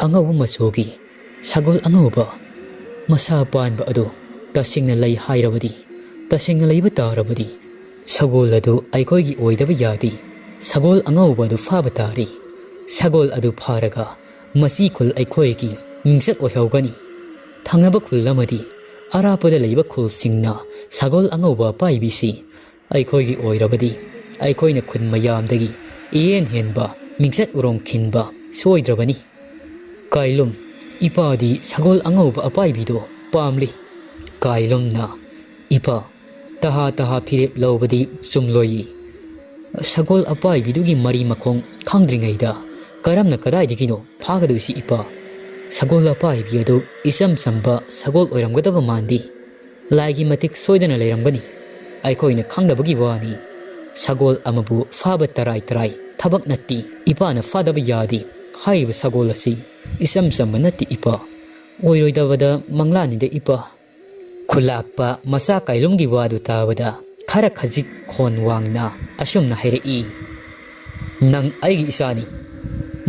ꯑꯉꯧꯕ ꯃꯆꯨꯒꯤ ꯁꯒꯣꯜ ꯑꯉꯧꯕ ꯃꯁꯥ ꯄꯥꯟꯕ ꯑꯗꯨ ꯇꯁꯦꯡꯅ ꯂꯩ ꯍꯥꯏꯔꯕꯗꯤ, ꯇꯁꯦꯡꯅ ꯂꯩꯕ ꯇꯥꯔꯕꯗꯤ, ꯁꯒꯣꯜ ꯑꯗꯨ ꯑꯩꯈꯣꯏꯒꯤ ꯑꯣꯏꯗꯕ ꯌꯥꯗꯦ꯫ ꯁꯒꯣꯜ ꯑꯉꯧꯕ ꯑꯗꯨ ꯐꯥꯕ ꯇꯥꯔꯦ꯫ ꯁꯒꯣꯜ ꯑꯗꯨ ꯐꯥꯔꯒ ꯃꯁꯤ ꯈꯨꯜ ꯑꯩꯈꯣꯏꯒꯤ ꯃꯤꯡꯆꯠ ꯑꯣꯏꯍꯧꯒꯅꯤ꯫ ꯊꯪꯅꯕ ꯈꯨꯜ ꯑꯃꯗꯤ ꯑꯔꯥꯞꯄꯗ ꯂꯩꯕ ꯈꯨꯜꯁꯤꯡꯅ ꯁꯒꯣꯜ ꯑꯉꯧꯕ ꯑꯄꯥꯏꯕꯤꯁꯤ ꯑꯩꯈꯣꯏꯒꯤ ꯑꯣꯏꯔꯕꯗꯤ ꯑꯩꯈꯣꯏꯅ ꯈꯨꯟ ꯃꯌꯥꯝꯗꯒꯤ ꯏꯍꯦꯟ ꯍꯦꯟꯕ ꯃꯤꯡꯆꯠ ꯎꯔꯣꯡ ꯈꯤꯟꯕ ꯁꯣꯏꯗ꯭ꯔꯕꯅꯤ꯫ ꯀꯥꯏꯂꯨꯝ, ꯏꯄꯥꯗꯤ ꯁꯒꯣꯜ ꯑꯉꯧꯕ ꯑꯄꯥꯏꯕꯤꯗꯣ ꯄꯥꯝꯂꯤ꯫ ꯀꯥꯏꯂꯨꯝꯅ, ꯏꯄꯥ, ꯇꯍꯥ ꯇꯍꯥ ꯐꯤꯔꯦꯞ ꯂꯧꯕꯗꯤ ꯆꯨꯝꯂꯣꯏꯌꯦ꯫ ꯁꯒꯣꯜ ꯑꯄꯥꯏꯕꯤꯗꯨꯒꯤ ꯃꯔꯤ ꯃꯈꯣꯡ ꯈꯪꯗ꯭ꯔꯤꯉꯩꯗ ꯀꯔꯝꯅ ꯀꯗꯥꯏꯗꯒꯤꯅꯣ ꯐꯥꯒꯗꯣꯏꯁꯤ ꯏꯄꯥ? ꯁꯒꯣꯜ ꯑꯄꯥꯏꯕꯤ ꯑꯗꯨ ꯏꯆꯝ ꯆꯝꯕ ꯁꯒꯣꯜ ꯑꯣꯏꯔꯝꯒꯗꯕ ꯃꯥꯟꯗꯦ꯫ ꯂꯥꯏꯒꯤ ꯃꯇꯤꯛ ꯁꯣꯏꯗꯅ ꯂꯩꯔꯝꯒꯅꯤ꯫ ꯑꯩꯈꯣꯏꯅ ꯈꯪꯗꯕꯒꯤ ꯋꯥꯅꯤ꯫ ꯁꯒꯣꯜ ꯑꯃꯕꯨ ꯐꯥꯕ ꯇꯔꯥꯏ ꯇꯔꯥꯏ ꯊꯕꯛ ꯅꯠꯇꯦ꯫ ꯏꯄꯥꯅ ꯐꯥꯗꯕ ꯌꯥꯗꯦ ꯍꯥꯏꯔꯤꯕ ꯁꯒꯣꯜ ꯑꯁꯤ ꯏꯆꯝ ꯆꯝꯕ ꯅꯠꯇꯦ ꯏꯄꯥ꯫ ꯑꯣꯏꯔꯣꯏꯗꯕꯗ ꯃꯪꯂꯥꯟꯅꯤꯗ ꯏꯄꯥ꯫ ꯈꯨꯂꯥꯛꯄ ꯃꯆꯥ ꯀꯥꯏꯂꯨꯝꯒꯤ ꯋꯥꯗꯨ ꯇꯥꯕꯗ ꯈꯔ ꯈꯖꯤꯛ ꯈꯣꯟ ꯋꯥꯡꯅ ꯑꯁꯨꯝꯅ ꯍꯥꯏꯔꯛꯏ, "ꯅꯪ ꯑꯩꯒꯤ ꯏꯆꯥꯅꯤ꯫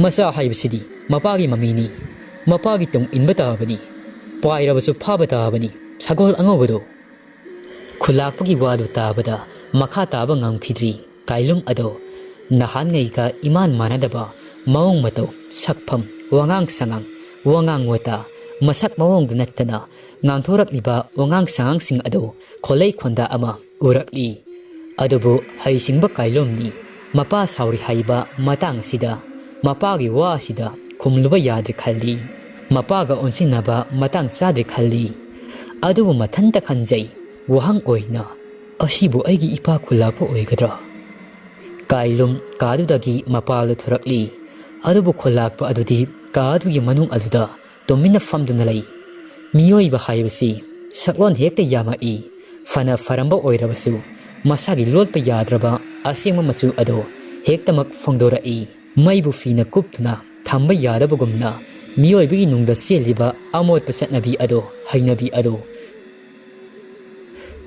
ꯃꯆꯥ ꯍꯥꯏꯕꯁꯤꯗꯤ ꯃꯄꯥꯒꯤ ꯃꯃꯤꯅꯤ꯫ ꯃꯄꯥꯒꯤ ꯇꯨꯡ ꯏꯟꯕ ꯇꯥꯕꯅꯤ꯫ ꯄꯥꯏꯔꯕꯁꯨ ꯐꯥꯕ ꯇꯥꯕꯅꯤ ꯁꯒꯣꯜ ꯑꯉꯧꯕꯗꯣ꯫" ꯈꯨꯂꯥꯛꯄꯒꯤ ꯋꯥꯗꯨ ꯇꯥꯕꯗ ꯃꯈꯥ ꯇꯥꯕ ꯉꯝꯈꯤꯗ꯭ꯔꯤ꯫ ꯀꯥꯏꯂꯨꯝ ꯑꯗꯣ ꯅꯍꯥꯟꯉꯩꯒ ꯏꯃꯥꯟ ꯃꯥꯟꯅꯗꯕ ꯃꯑꯣꯡ ꯃꯇꯧ, ꯁꯛꯐꯝ, ꯋꯥꯉꯥꯡ ꯁꯉꯥꯡ, ꯋꯥꯉꯥꯡ ꯋꯥꯇꯥ, ꯃꯁꯛ ꯃꯑꯣꯡꯗ ꯅꯠꯇꯅ ꯉꯥꯡꯊꯣꯔꯛꯂꯤꯕ ꯋꯥꯉꯥꯡ ꯁꯉꯥꯡꯁꯤꯡ ꯑꯗꯣ ꯈꯣꯜꯂꯩ ꯈꯣꯟꯗꯥ ꯑꯃ ꯎꯔꯛꯂꯤ꯫ ꯑꯗꯨꯕꯨ ꯍꯩꯁꯤꯡꯕ ꯀꯥꯏꯂꯨꯝꯅꯤ ꯃꯄꯥ ꯁꯥꯎꯔꯤ ꯍꯥꯏꯕ ꯃꯇꯥꯡ ꯑꯁꯤꯗ ꯃꯄꯥꯒꯤ ꯋꯥ ꯑꯁꯤꯗ ꯈꯨꯝꯂꯨꯕ ꯌꯥꯗ꯭ꯔꯦ ꯈꯜꯂꯤ꯫ ꯃꯄꯥꯒ ꯑꯣꯟꯁꯤꯟꯅꯕ ꯃꯇꯥꯡ ꯆꯥꯗ꯭ꯔꯦ ꯈꯜꯂꯤ꯫ ꯑꯗꯨꯕꯨ ꯃꯊꯟꯇ ꯈꯟꯖꯩ, ꯋꯥꯍꯪ ꯑꯣꯏꯅ, "ꯑꯁꯤꯕꯨ ꯑꯩꯒꯤ ꯏꯄꯥ ꯈꯨꯜꯂꯥꯛꯄ ꯑꯣꯏꯒꯗ꯭ꯔꯥ?" ꯀꯥꯏꯂꯨꯝ ꯀꯥꯗꯨꯗꯒꯤ ꯃꯄꯥꯜꯗ ꯊꯣꯔꯛꯂꯤ꯫ ꯑꯗꯨꯕꯨ ꯈꯨꯜꯂꯥꯛꯄ ꯑꯗꯨꯗꯤ ꯀꯥ ꯑꯗꯨꯒꯤ ꯃꯅꯨꯡ ꯑꯗꯨꯗ ꯇꯨꯃꯤꯟꯅ ꯐꯝꯗꯨꯅ ꯂꯩ꯫ ꯃꯤꯑꯣꯏꯕ ꯍꯥꯏꯕꯁꯤ ꯁꯛꯂꯣꯟ ꯍꯦꯛꯇ ꯌꯥꯝꯃꯛꯏ꯫ ꯐꯅ ꯐꯔꯝꯕ ꯑꯣꯏꯔꯕꯁꯨ ꯃꯁꯥꯒꯤ ꯂꯣꯠꯄ ꯌꯥꯗ꯭ꯔꯕ ꯑꯁꯦꯡꯕ ꯃꯆꯨ ꯑꯗꯣ ꯍꯦꯛꯇꯃꯛ ꯐꯣꯡꯗꯣꯔꯛꯏ꯫ ꯃꯩꯕꯨ ꯐꯤꯅ ꯀꯨꯞꯇꯨꯅ ꯊꯝꯕ ꯌꯥꯗꯕꯒꯨꯝꯅ ꯃꯤꯑꯣꯏꯕꯒꯤ ꯅꯨꯡꯗ ꯆꯦꯜꯂꯤꯕ ꯑꯃꯣꯠꯄ ꯆꯠꯅꯕꯤ ꯑꯗꯣ, ꯍꯩꯅꯕꯤ ꯑꯗꯣ꯫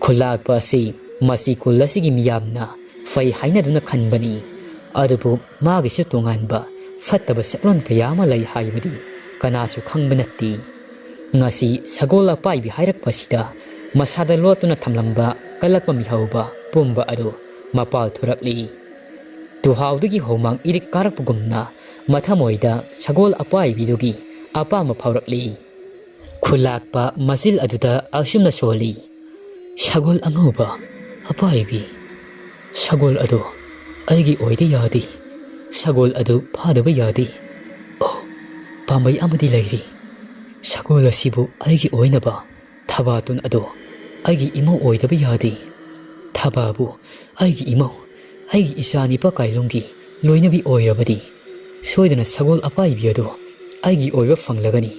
ꯈꯨꯜꯂꯥꯛꯄ ꯑꯁꯤ ꯃꯁꯤ ꯈꯨꯜ ꯑꯁꯤꯒꯤ ꯃꯤꯌꯥꯝꯅ ꯐꯩ ꯍꯥꯏꯅꯗꯨꯅ ꯈꯟꯕꯅꯤ꯫ ꯑꯗꯨꯕꯨ ꯃꯥꯒꯤꯁꯨ ꯇꯣꯉꯥꯟꯕ ꯐꯠꯇꯕ ꯁꯛꯂꯣꯟ ꯀꯌꯥ ꯑꯃ ꯂꯩ ꯍꯥꯏꯕꯗꯤ ꯀꯅꯥꯁꯨ ꯈꯪꯕ ꯅꯠꯇꯦ꯫ ꯉꯁꯤ ꯁꯒꯣꯜ ꯑꯄꯥꯏꯕꯤ ꯍꯥꯏꯔꯛꯄꯁꯤꯗ ꯃꯁꯥꯗ ꯂꯣꯠꯇꯨꯅ ꯊꯝꯂꯝꯕ ꯀꯜꯂꯛꯄ ꯃꯤꯍꯧꯕ ꯄꯨꯝꯕ ꯑꯗꯨ ꯃꯄꯥꯜ ꯊꯣꯔꯛꯂꯤ꯫ ꯇꯨꯍꯥꯎꯗꯒꯤ ꯍꯨꯃꯥꯡ ꯏꯔꯤꯛ ꯀꯥꯔꯛꯄꯒꯨꯝꯅ ꯃꯊꯃꯣꯏꯗ ꯁꯒꯣꯜ ꯑꯄꯥꯏꯕꯤꯗꯨꯒꯤ ꯑꯄꯥꯝꯕ ꯐꯥꯎꯔꯛꯂꯤ꯫ ꯈꯨꯜꯂꯥꯛꯄ ꯃꯆꯤꯜ ꯑꯗꯨꯗ ꯑꯁꯨꯝꯅ ꯁꯣꯜꯂꯤ, "ꯁꯒꯣꯜ ꯑꯉꯧꯕ ꯑꯄꯥꯏꯕꯤ, ꯁꯒꯣꯜ ꯑꯗꯨ ꯑꯩꯒꯤ ꯑꯣꯏꯗ ꯌꯥꯗꯦ꯫ ꯁꯒꯣꯜ ꯑꯗꯨ ꯐꯥꯗꯕ ꯌꯥꯗꯦ꯫ ꯑꯣ, ꯄꯥꯝꯕꯩ ꯑꯃꯗꯤ ꯂꯩꯔꯤ꯫ ꯁꯒꯣꯜ ꯑꯁꯤꯕꯨ ꯑꯩꯒꯤ ꯑꯣꯏꯅꯕ ꯊꯕꯥꯇꯣꯟ ꯑꯗꯣ ꯑꯩꯒꯤ ꯏꯃꯧ ꯑꯣꯏꯗꯕ ꯌꯥꯗꯦ꯫ ꯊꯕꯥꯕꯨ ꯑꯩꯒꯤ ꯏꯃꯧ, ꯑꯩꯒꯤ ꯏꯆꯥ ꯅꯤꯄꯥ ꯀꯥꯏꯂꯨꯝꯒꯤ ꯂꯣꯏꯅꯕꯤ ꯑꯣꯏꯔꯕꯗꯤ ꯁꯣꯏꯗꯅ ꯁꯒꯣꯜ ꯑꯄꯥꯏꯕꯤ ꯑꯗꯣ ꯑꯩꯒꯤ ꯑꯣꯏꯕ ꯐꯪꯂꯒꯅꯤ꯫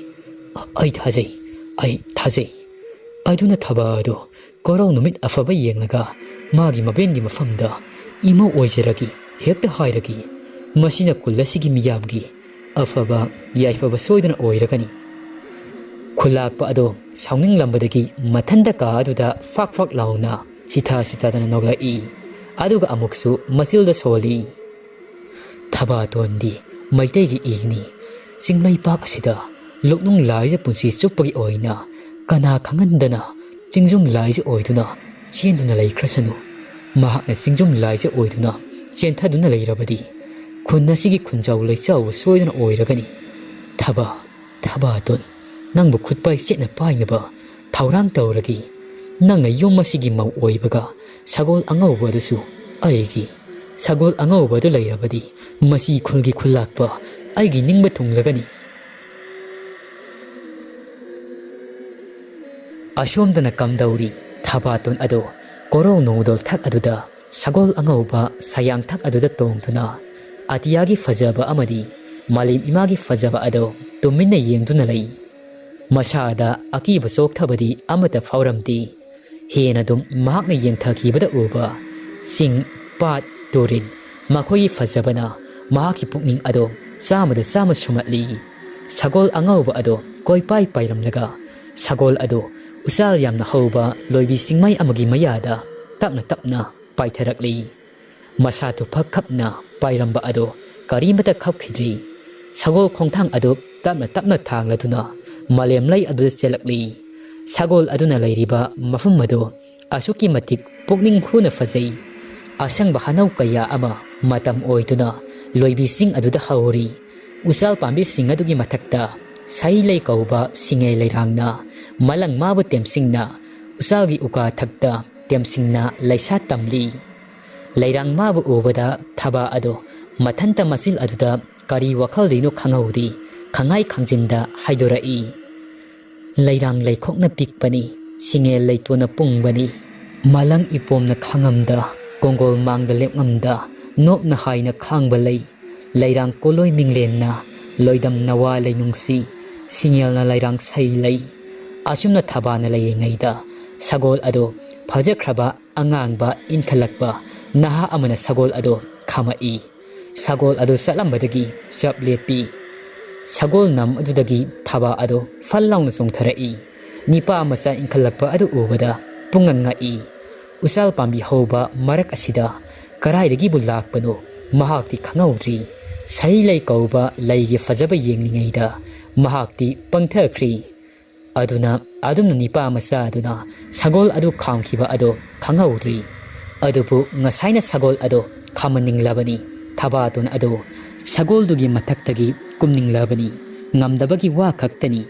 ꯑꯩ ꯊꯥꯖꯩ, ꯑꯩ ꯊꯥꯖꯩ꯫" ꯑꯗꯨꯅ ꯊꯕꯥ ꯑꯗꯣ ꯀꯣꯔꯧ ꯅꯨꯃꯤꯠ ꯑꯐꯕ ꯌꯦꯡꯂꯒ ꯃꯥꯒꯤ ꯃꯕꯦꯟꯒꯤ ꯃꯐꯝꯗ ꯏꯃꯧ ꯑꯣꯏꯖꯔꯒꯦ ꯍꯦꯛꯇ ꯍꯥꯏꯔꯒꯦ꯫ ꯃꯁꯤꯅ ꯈꯨꯜ ꯑꯁꯤꯒꯤ ꯃꯤꯌꯥꯝꯒꯤ ꯑꯐꯕ ꯌꯥꯏꯐꯕ ꯁꯣꯏꯗꯅ ꯑꯣꯏꯔꯒꯅꯤ꯫ ꯈꯨꯜꯂꯥꯛꯄ ꯑꯗꯣ ꯁꯥꯎꯅꯤꯡꯂꯝꯕꯗꯒꯤ ꯃꯊꯟꯗ ꯀꯥ ꯑꯗꯨꯗ ꯐꯥꯛ ꯐꯥꯛ ꯂꯥꯎꯅ ꯁꯤꯊꯥ ꯁꯤꯊꯥꯗꯅ ꯅꯣꯛꯂꯛꯏ꯫ ꯑꯗꯨꯒ ꯑꯃꯨꯛꯁꯨ ꯃꯆꯤꯜꯗ ꯁꯣꯜꯂꯤ, "ꯊꯕꯥꯇꯣꯟꯗꯤ ꯃꯩꯇꯩꯒꯤ ꯏꯅꯤ꯫ ꯆꯤꯡꯂꯩꯄꯥꯛ ꯑꯁꯤꯗ ꯂꯣꯛꯅꯨꯡ ꯂꯥꯏꯖ ꯄꯨꯟꯁꯤ ꯆꯨꯞꯄꯒꯤ ꯑꯣꯏꯅ ꯀꯅꯥ ꯈꯪꯍꯟꯗꯅ ꯆꯤꯡꯖꯨꯝ ꯂꯥꯏꯖ ꯑꯣꯏꯗꯨꯅ ꯆꯦꯟꯗꯨꯅ ꯂꯩꯈ꯭ꯔꯁꯅꯨ꯫ ꯃꯍꯥꯛꯅ ꯆꯤꯡꯖꯨꯝ ꯂꯥꯏꯖ ꯑꯣꯏꯗꯨꯅ ꯆꯦꯟꯊꯗꯨꯅ ꯂꯩꯔꯕꯗꯤ ꯈꯨꯟ ꯑꯁꯤꯒꯤ ꯈꯨꯟꯖꯥꯎ ꯂꯩꯆꯥꯎꯕ ꯁꯣꯏꯗꯅ ꯑꯣꯏꯔꯒꯅꯤ꯫ ꯊꯕꯥ, ꯊꯕꯥꯇꯣꯟ, ꯅꯪꯕꯨ ꯈꯨꯠꯄꯥꯏ ꯆꯦꯠꯅ ꯄꯥꯏꯅꯕ ꯊꯧꯔꯥꯡ ꯇꯧꯔꯒꯦ꯫ ꯅꯪꯅ ꯌꯨꯝ ꯑꯁꯤꯒꯤ ꯃꯧ ꯑꯣꯏꯕꯒ ꯁꯒꯣꯜ ꯑꯉꯧꯕ ꯑꯗꯨꯁꯨ ꯑꯩꯒꯤ꯫ ꯁꯒꯣꯜ ꯑꯉꯧꯕ ꯑꯗꯨ ꯂꯩꯔꯕꯗꯤ ꯃꯁꯤ ꯈꯨꯜꯒꯤ ꯈꯨꯜꯂꯥꯛꯄ ꯑꯩꯒꯤ ꯅꯤꯡꯕ ꯊꯨꯡꯂꯒꯅꯤ꯫" ꯑꯁꯣꯝꯗꯅ ꯀꯝꯗꯧꯔꯤ? ꯊꯕꯥꯇꯣꯟ ꯑꯗꯣ ꯀꯣꯔꯧ ꯅꯣꯡꯗꯣꯜ ꯊꯛ ꯑꯗꯨꯗ ꯁꯒꯣꯜ ꯑꯉꯧꯕ ꯁꯌꯥꯡꯊꯛ ꯑꯗꯨꯗ ꯇꯣꯡꯗꯨꯅ ꯑꯇꯤꯌꯥꯒꯤ ꯐꯖꯕ ꯑꯃꯗꯤ ꯃꯥꯂꯦꯝ ꯏꯃꯥꯒꯤ ꯐꯖꯕ ꯑꯗꯣ ꯇꯨꯃꯤꯟꯅ ꯌꯦꯡꯗꯨꯅ ꯂꯩ꯫ ꯃꯁꯥꯗ ꯑꯀꯤꯕ ꯆꯣꯛꯊꯕꯗꯤ ꯑꯃꯠꯇ ꯐꯥꯎꯔꯝꯗꯦ꯫ ꯍꯦꯟꯅ ꯑꯗꯨꯝ ꯃꯍꯥꯛꯅ ꯌꯦꯡꯊꯈꯤꯕꯗ ꯎꯕ ꯆꯤꯡ, ꯄꯥꯠ, ꯇꯨꯔꯦꯜ, ꯃꯈꯣꯏꯒꯤ ꯐꯖꯕꯅ ꯃꯍꯥꯛꯀꯤ ꯄꯨꯛꯅꯤꯡ ꯑꯗꯣ ꯆꯥꯝꯃꯗ ꯆꯥꯝꯃ ꯁꯨꯝꯍꯠꯂꯤ꯫ ꯁꯒꯣꯜ ꯑꯉꯧꯕ ꯑꯗꯣ ꯀꯣꯏꯄꯥꯏ ꯄꯥꯏꯔꯝꯂꯒ ꯁꯒꯣꯜ ꯑꯗꯣ ꯎꯆꯥꯜ ꯌꯥꯝꯅ ꯍꯧꯕ ꯂꯣꯏꯕꯤ ꯆꯤꯡꯃꯥꯏ ꯑꯃꯒꯤ ꯃꯌꯥꯗ ꯇꯞꯅ ꯇꯞꯅ ꯄꯥꯏꯊꯔꯛꯂꯤ꯫ ꯃꯁꯥ ꯇꯨꯐꯛ ꯈꯞꯅ ꯄꯥꯏꯔꯝꯕ ꯑꯗꯣ ꯀꯔꯤꯃꯠꯇ ꯈꯞꯈꯤꯗ꯭ꯔꯤ꯫ ꯁꯒꯣꯜ ꯈꯣꯡꯊꯥꯡ ꯑꯗꯨ ꯇꯞꯅ ꯇꯞꯅ ꯊꯥꯡꯂꯗꯨꯅ ꯃꯥꯂꯦꯝ ꯂꯩ ꯑꯗꯨꯗ ꯆꯦꯜꯂꯛꯂꯤ꯫ ꯁꯒꯣꯜ ꯑꯗꯨꯅ ꯂꯩꯔꯤꯕ ꯃꯐꯝ ꯑꯗꯨ ꯑꯁꯨꯛꯀꯤ ꯃꯇꯤꯛ ꯄꯨꯛꯅꯤꯡ ꯍꯨꯅ ꯐꯖꯩ꯫ ꯑꯁꯪꯕ ꯍꯅꯧ ꯀꯌꯥ ꯑꯃ ꯃꯇꯝ ꯑꯣꯏꯗꯨꯅ ꯂꯣꯏꯕꯤ ꯆꯤꯡ ꯑꯗꯨꯗ ꯍꯧꯔꯤ꯫ ꯎꯆꯥꯜ ꯄꯥꯝꯕꯤꯁꯤꯡ ꯑꯗꯨꯒꯤ ꯃꯊꯛꯇ ꯁꯩꯂꯩ ꯀꯧꯕ ꯁꯤꯡꯉꯦꯜ ꯂꯩꯔꯥꯡꯅ ꯃꯂꯪ ꯃꯥꯕꯨ ꯇꯦꯝꯁꯤꯡꯅ ꯎꯆꯥꯜꯒꯤ ꯎꯀꯥ ꯊꯛꯇ ꯇꯦꯝꯁꯤꯡꯅ ꯂꯩꯁꯥ ꯇꯝꯂꯤ꯫ ꯂꯩꯔꯥꯡ ꯃꯥꯕꯨ ꯎꯕꯗ ꯊꯕꯥ ꯑꯗꯣ ꯃꯊꯟꯇ ꯃꯆꯤꯜ ꯑꯗꯨꯗ ꯀꯔꯤ ꯋꯥꯈꯜꯗꯤꯅꯣ ꯈꯪꯍꯧꯗꯦ, ꯈꯪꯍꯥꯏ ꯈꯪꯖꯤꯟꯗ ꯍꯥꯏꯗꯣꯔꯛꯏ꯫ ꯂꯩꯔꯥꯡ ꯂꯩꯈꯣꯛꯅ ꯄꯤꯛꯄꯅꯤ, ꯁꯤꯡꯉꯦꯜ ꯂꯩꯇꯣꯟꯅ ꯄꯨꯡꯕꯅꯤ꯫ ꯃꯂꯪ ꯏꯄꯣꯝꯅ ꯈꯥꯡꯉꯝꯗ, ꯀꯣꯡꯒꯣꯜ ꯃꯥꯡꯗ ꯂꯦꯞꯉꯝꯗ, ꯅꯣꯞꯅ ꯍꯥꯏꯅ ꯈꯥꯡꯕ ꯂꯩ꯫ ꯂꯩꯔꯥꯡ ꯀꯣꯂꯣꯏ ꯃꯤꯡꯂꯦꯟꯅ, ꯂꯣꯏꯗꯝ ꯅꯋꯥ ꯂꯩꯅꯨꯡꯁꯤ, ꯁꯤꯡꯉꯦꯜꯅ ꯂꯩꯔꯥꯡ ꯁꯩ ꯂꯩ꯫ ꯑꯁꯨꯝꯅ ꯊꯕꯥꯅ ꯂꯩꯔꯤꯉꯩꯗ ꯁꯒꯣꯜ ꯑꯗꯣ ꯐꯖꯈ꯭ꯔꯕ ꯑꯉꯥꯡꯕ ꯏꯟꯈꯠꯂꯛꯄ ꯅꯍꯥ ꯑꯃꯅ ꯁꯒꯣꯜ ꯑꯗꯣ ꯈꯥꯝꯃꯛꯏ꯫ ꯁꯒꯣꯜ ꯑꯗꯨ ꯆꯠꯂꯝꯕꯗꯒꯤ ꯆꯞ ꯂꯦꯞꯄꯤ꯫ ꯁꯒꯣꯜ ꯅꯝ ꯑꯗꯨꯗꯒꯤ ꯊꯕꯥ ꯑꯗꯨ ꯐꯜ ꯂꯥꯎꯅ ꯆꯣꯡꯊꯔꯛꯏ꯫ ꯅꯤꯄꯥ ꯃꯆꯥ ꯏꯟꯈꯠꯂꯛꯄ ꯑꯗꯨ ꯎꯕꯗ ꯄꯨꯡꯉꯛ ꯉꯛꯏ꯫ ꯎꯆꯥꯜ ꯄꯥꯝꯕꯤ ꯍꯧꯕ ꯃꯔꯛ ꯑꯁꯤꯗ ꯀꯔꯥꯏꯗꯒꯤꯕꯨ ꯂꯥꯛꯄꯅꯣ ꯃꯍꯥꯛꯇꯤ ꯈꯪꯍꯧꯗ꯭ꯔꯤ꯫ ꯁꯍꯤ ꯂꯩ ꯀꯧꯕ ꯂꯩꯒꯤ ꯐꯖꯕ ꯌꯦꯡꯂꯤꯉꯩꯗ ꯃꯍꯥꯛꯇꯤ ꯄꯪꯊꯈ꯭ꯔꯤ꯫ ꯑꯗꯨꯅ ꯑꯗꯨꯝꯅ ꯅꯤꯄꯥ ꯃꯆꯥ ꯑꯗꯨꯅ ꯁꯒꯣꯜ ꯑꯗꯨ ꯈꯥꯝꯈꯤꯕ ꯑꯗꯨ ꯈꯪꯍꯧꯗ꯭ꯔꯤ꯫ ꯑꯗꯨꯕꯨ ꯉꯁꯥꯏꯅ ꯁꯒꯣꯜ ꯑꯗꯨ ꯈꯥꯝꯍꯟꯅꯤꯡꯂꯕꯅꯤ꯫ ꯊꯕꯥꯇꯣꯟ ꯑꯗꯨ ꯁꯒꯣꯜꯗꯨꯒꯤ ꯃꯊꯛꯇꯒꯤ ꯀꯨꯝꯅꯤꯡꯂꯕꯅꯤ꯫ ꯉꯝꯗꯕꯒꯤ ꯋꯥ ꯈꯛꯇꯅꯤ꯫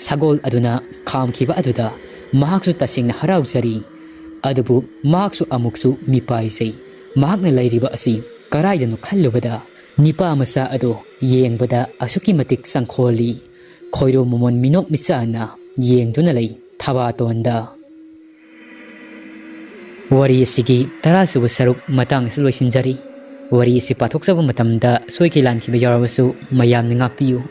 ꯁꯒꯣꯜ ꯑꯗꯨꯅ ꯈꯥꯝꯈꯤꯕ ꯑꯗꯨꯗ ꯃꯍꯥꯛꯁꯨ ꯇꯁꯦꯡꯅ ꯍꯔꯥꯎꯖꯔꯤ꯫ ꯑꯗꯨꯕꯨ ꯃꯍꯥꯛꯁꯨ ꯑꯃꯨꯛꯁꯨ ꯃꯤꯄꯥꯏꯖꯩ꯫ ꯃꯍꯥꯛꯅ ꯂꯩꯔꯤꯕ ꯑꯁꯤ ꯀꯔꯥꯏꯗꯅꯣ ꯈꯜꯂꯨꯕꯗ ꯅꯤꯄꯥ ꯃꯆꯥ ꯑꯗꯨ ꯌꯦꯡꯕꯗ ꯑꯁꯨꯛꯀꯤ ꯃꯇꯤꯛ ꯆꯪꯈꯣꯜꯂꯤ꯫ ꯈꯣꯏꯔꯣ ꯃꯃꯣꯟ ꯃꯤꯅꯣꯛ ꯃꯤꯆꯥꯅ ꯌꯦꯡꯗꯨꯅ ꯂꯩ ꯊꯕꯥꯇꯣꯟꯗ꯫ ꯋꯥꯔꯤ ꯑꯁꯤꯒꯤ ꯇꯔꯥꯁꯨꯕ ꯁꯔꯨꯛ ꯃꯇꯥꯡ ꯑꯁꯤ ꯂꯣꯏꯁꯤꯟꯖꯔꯤ꯫ ꯋꯥꯔꯤ ꯑꯁꯤ ꯄꯥꯊꯣꯛꯆꯕ ꯃꯇꯝꯗ ꯁꯣꯏꯈꯤ ꯂꯥꯟꯈꯤꯕ ꯌꯥꯎꯔꯕꯁꯨ ꯃꯌꯥꯝꯅ ꯉꯥꯛꯄꯤꯌꯨ꯫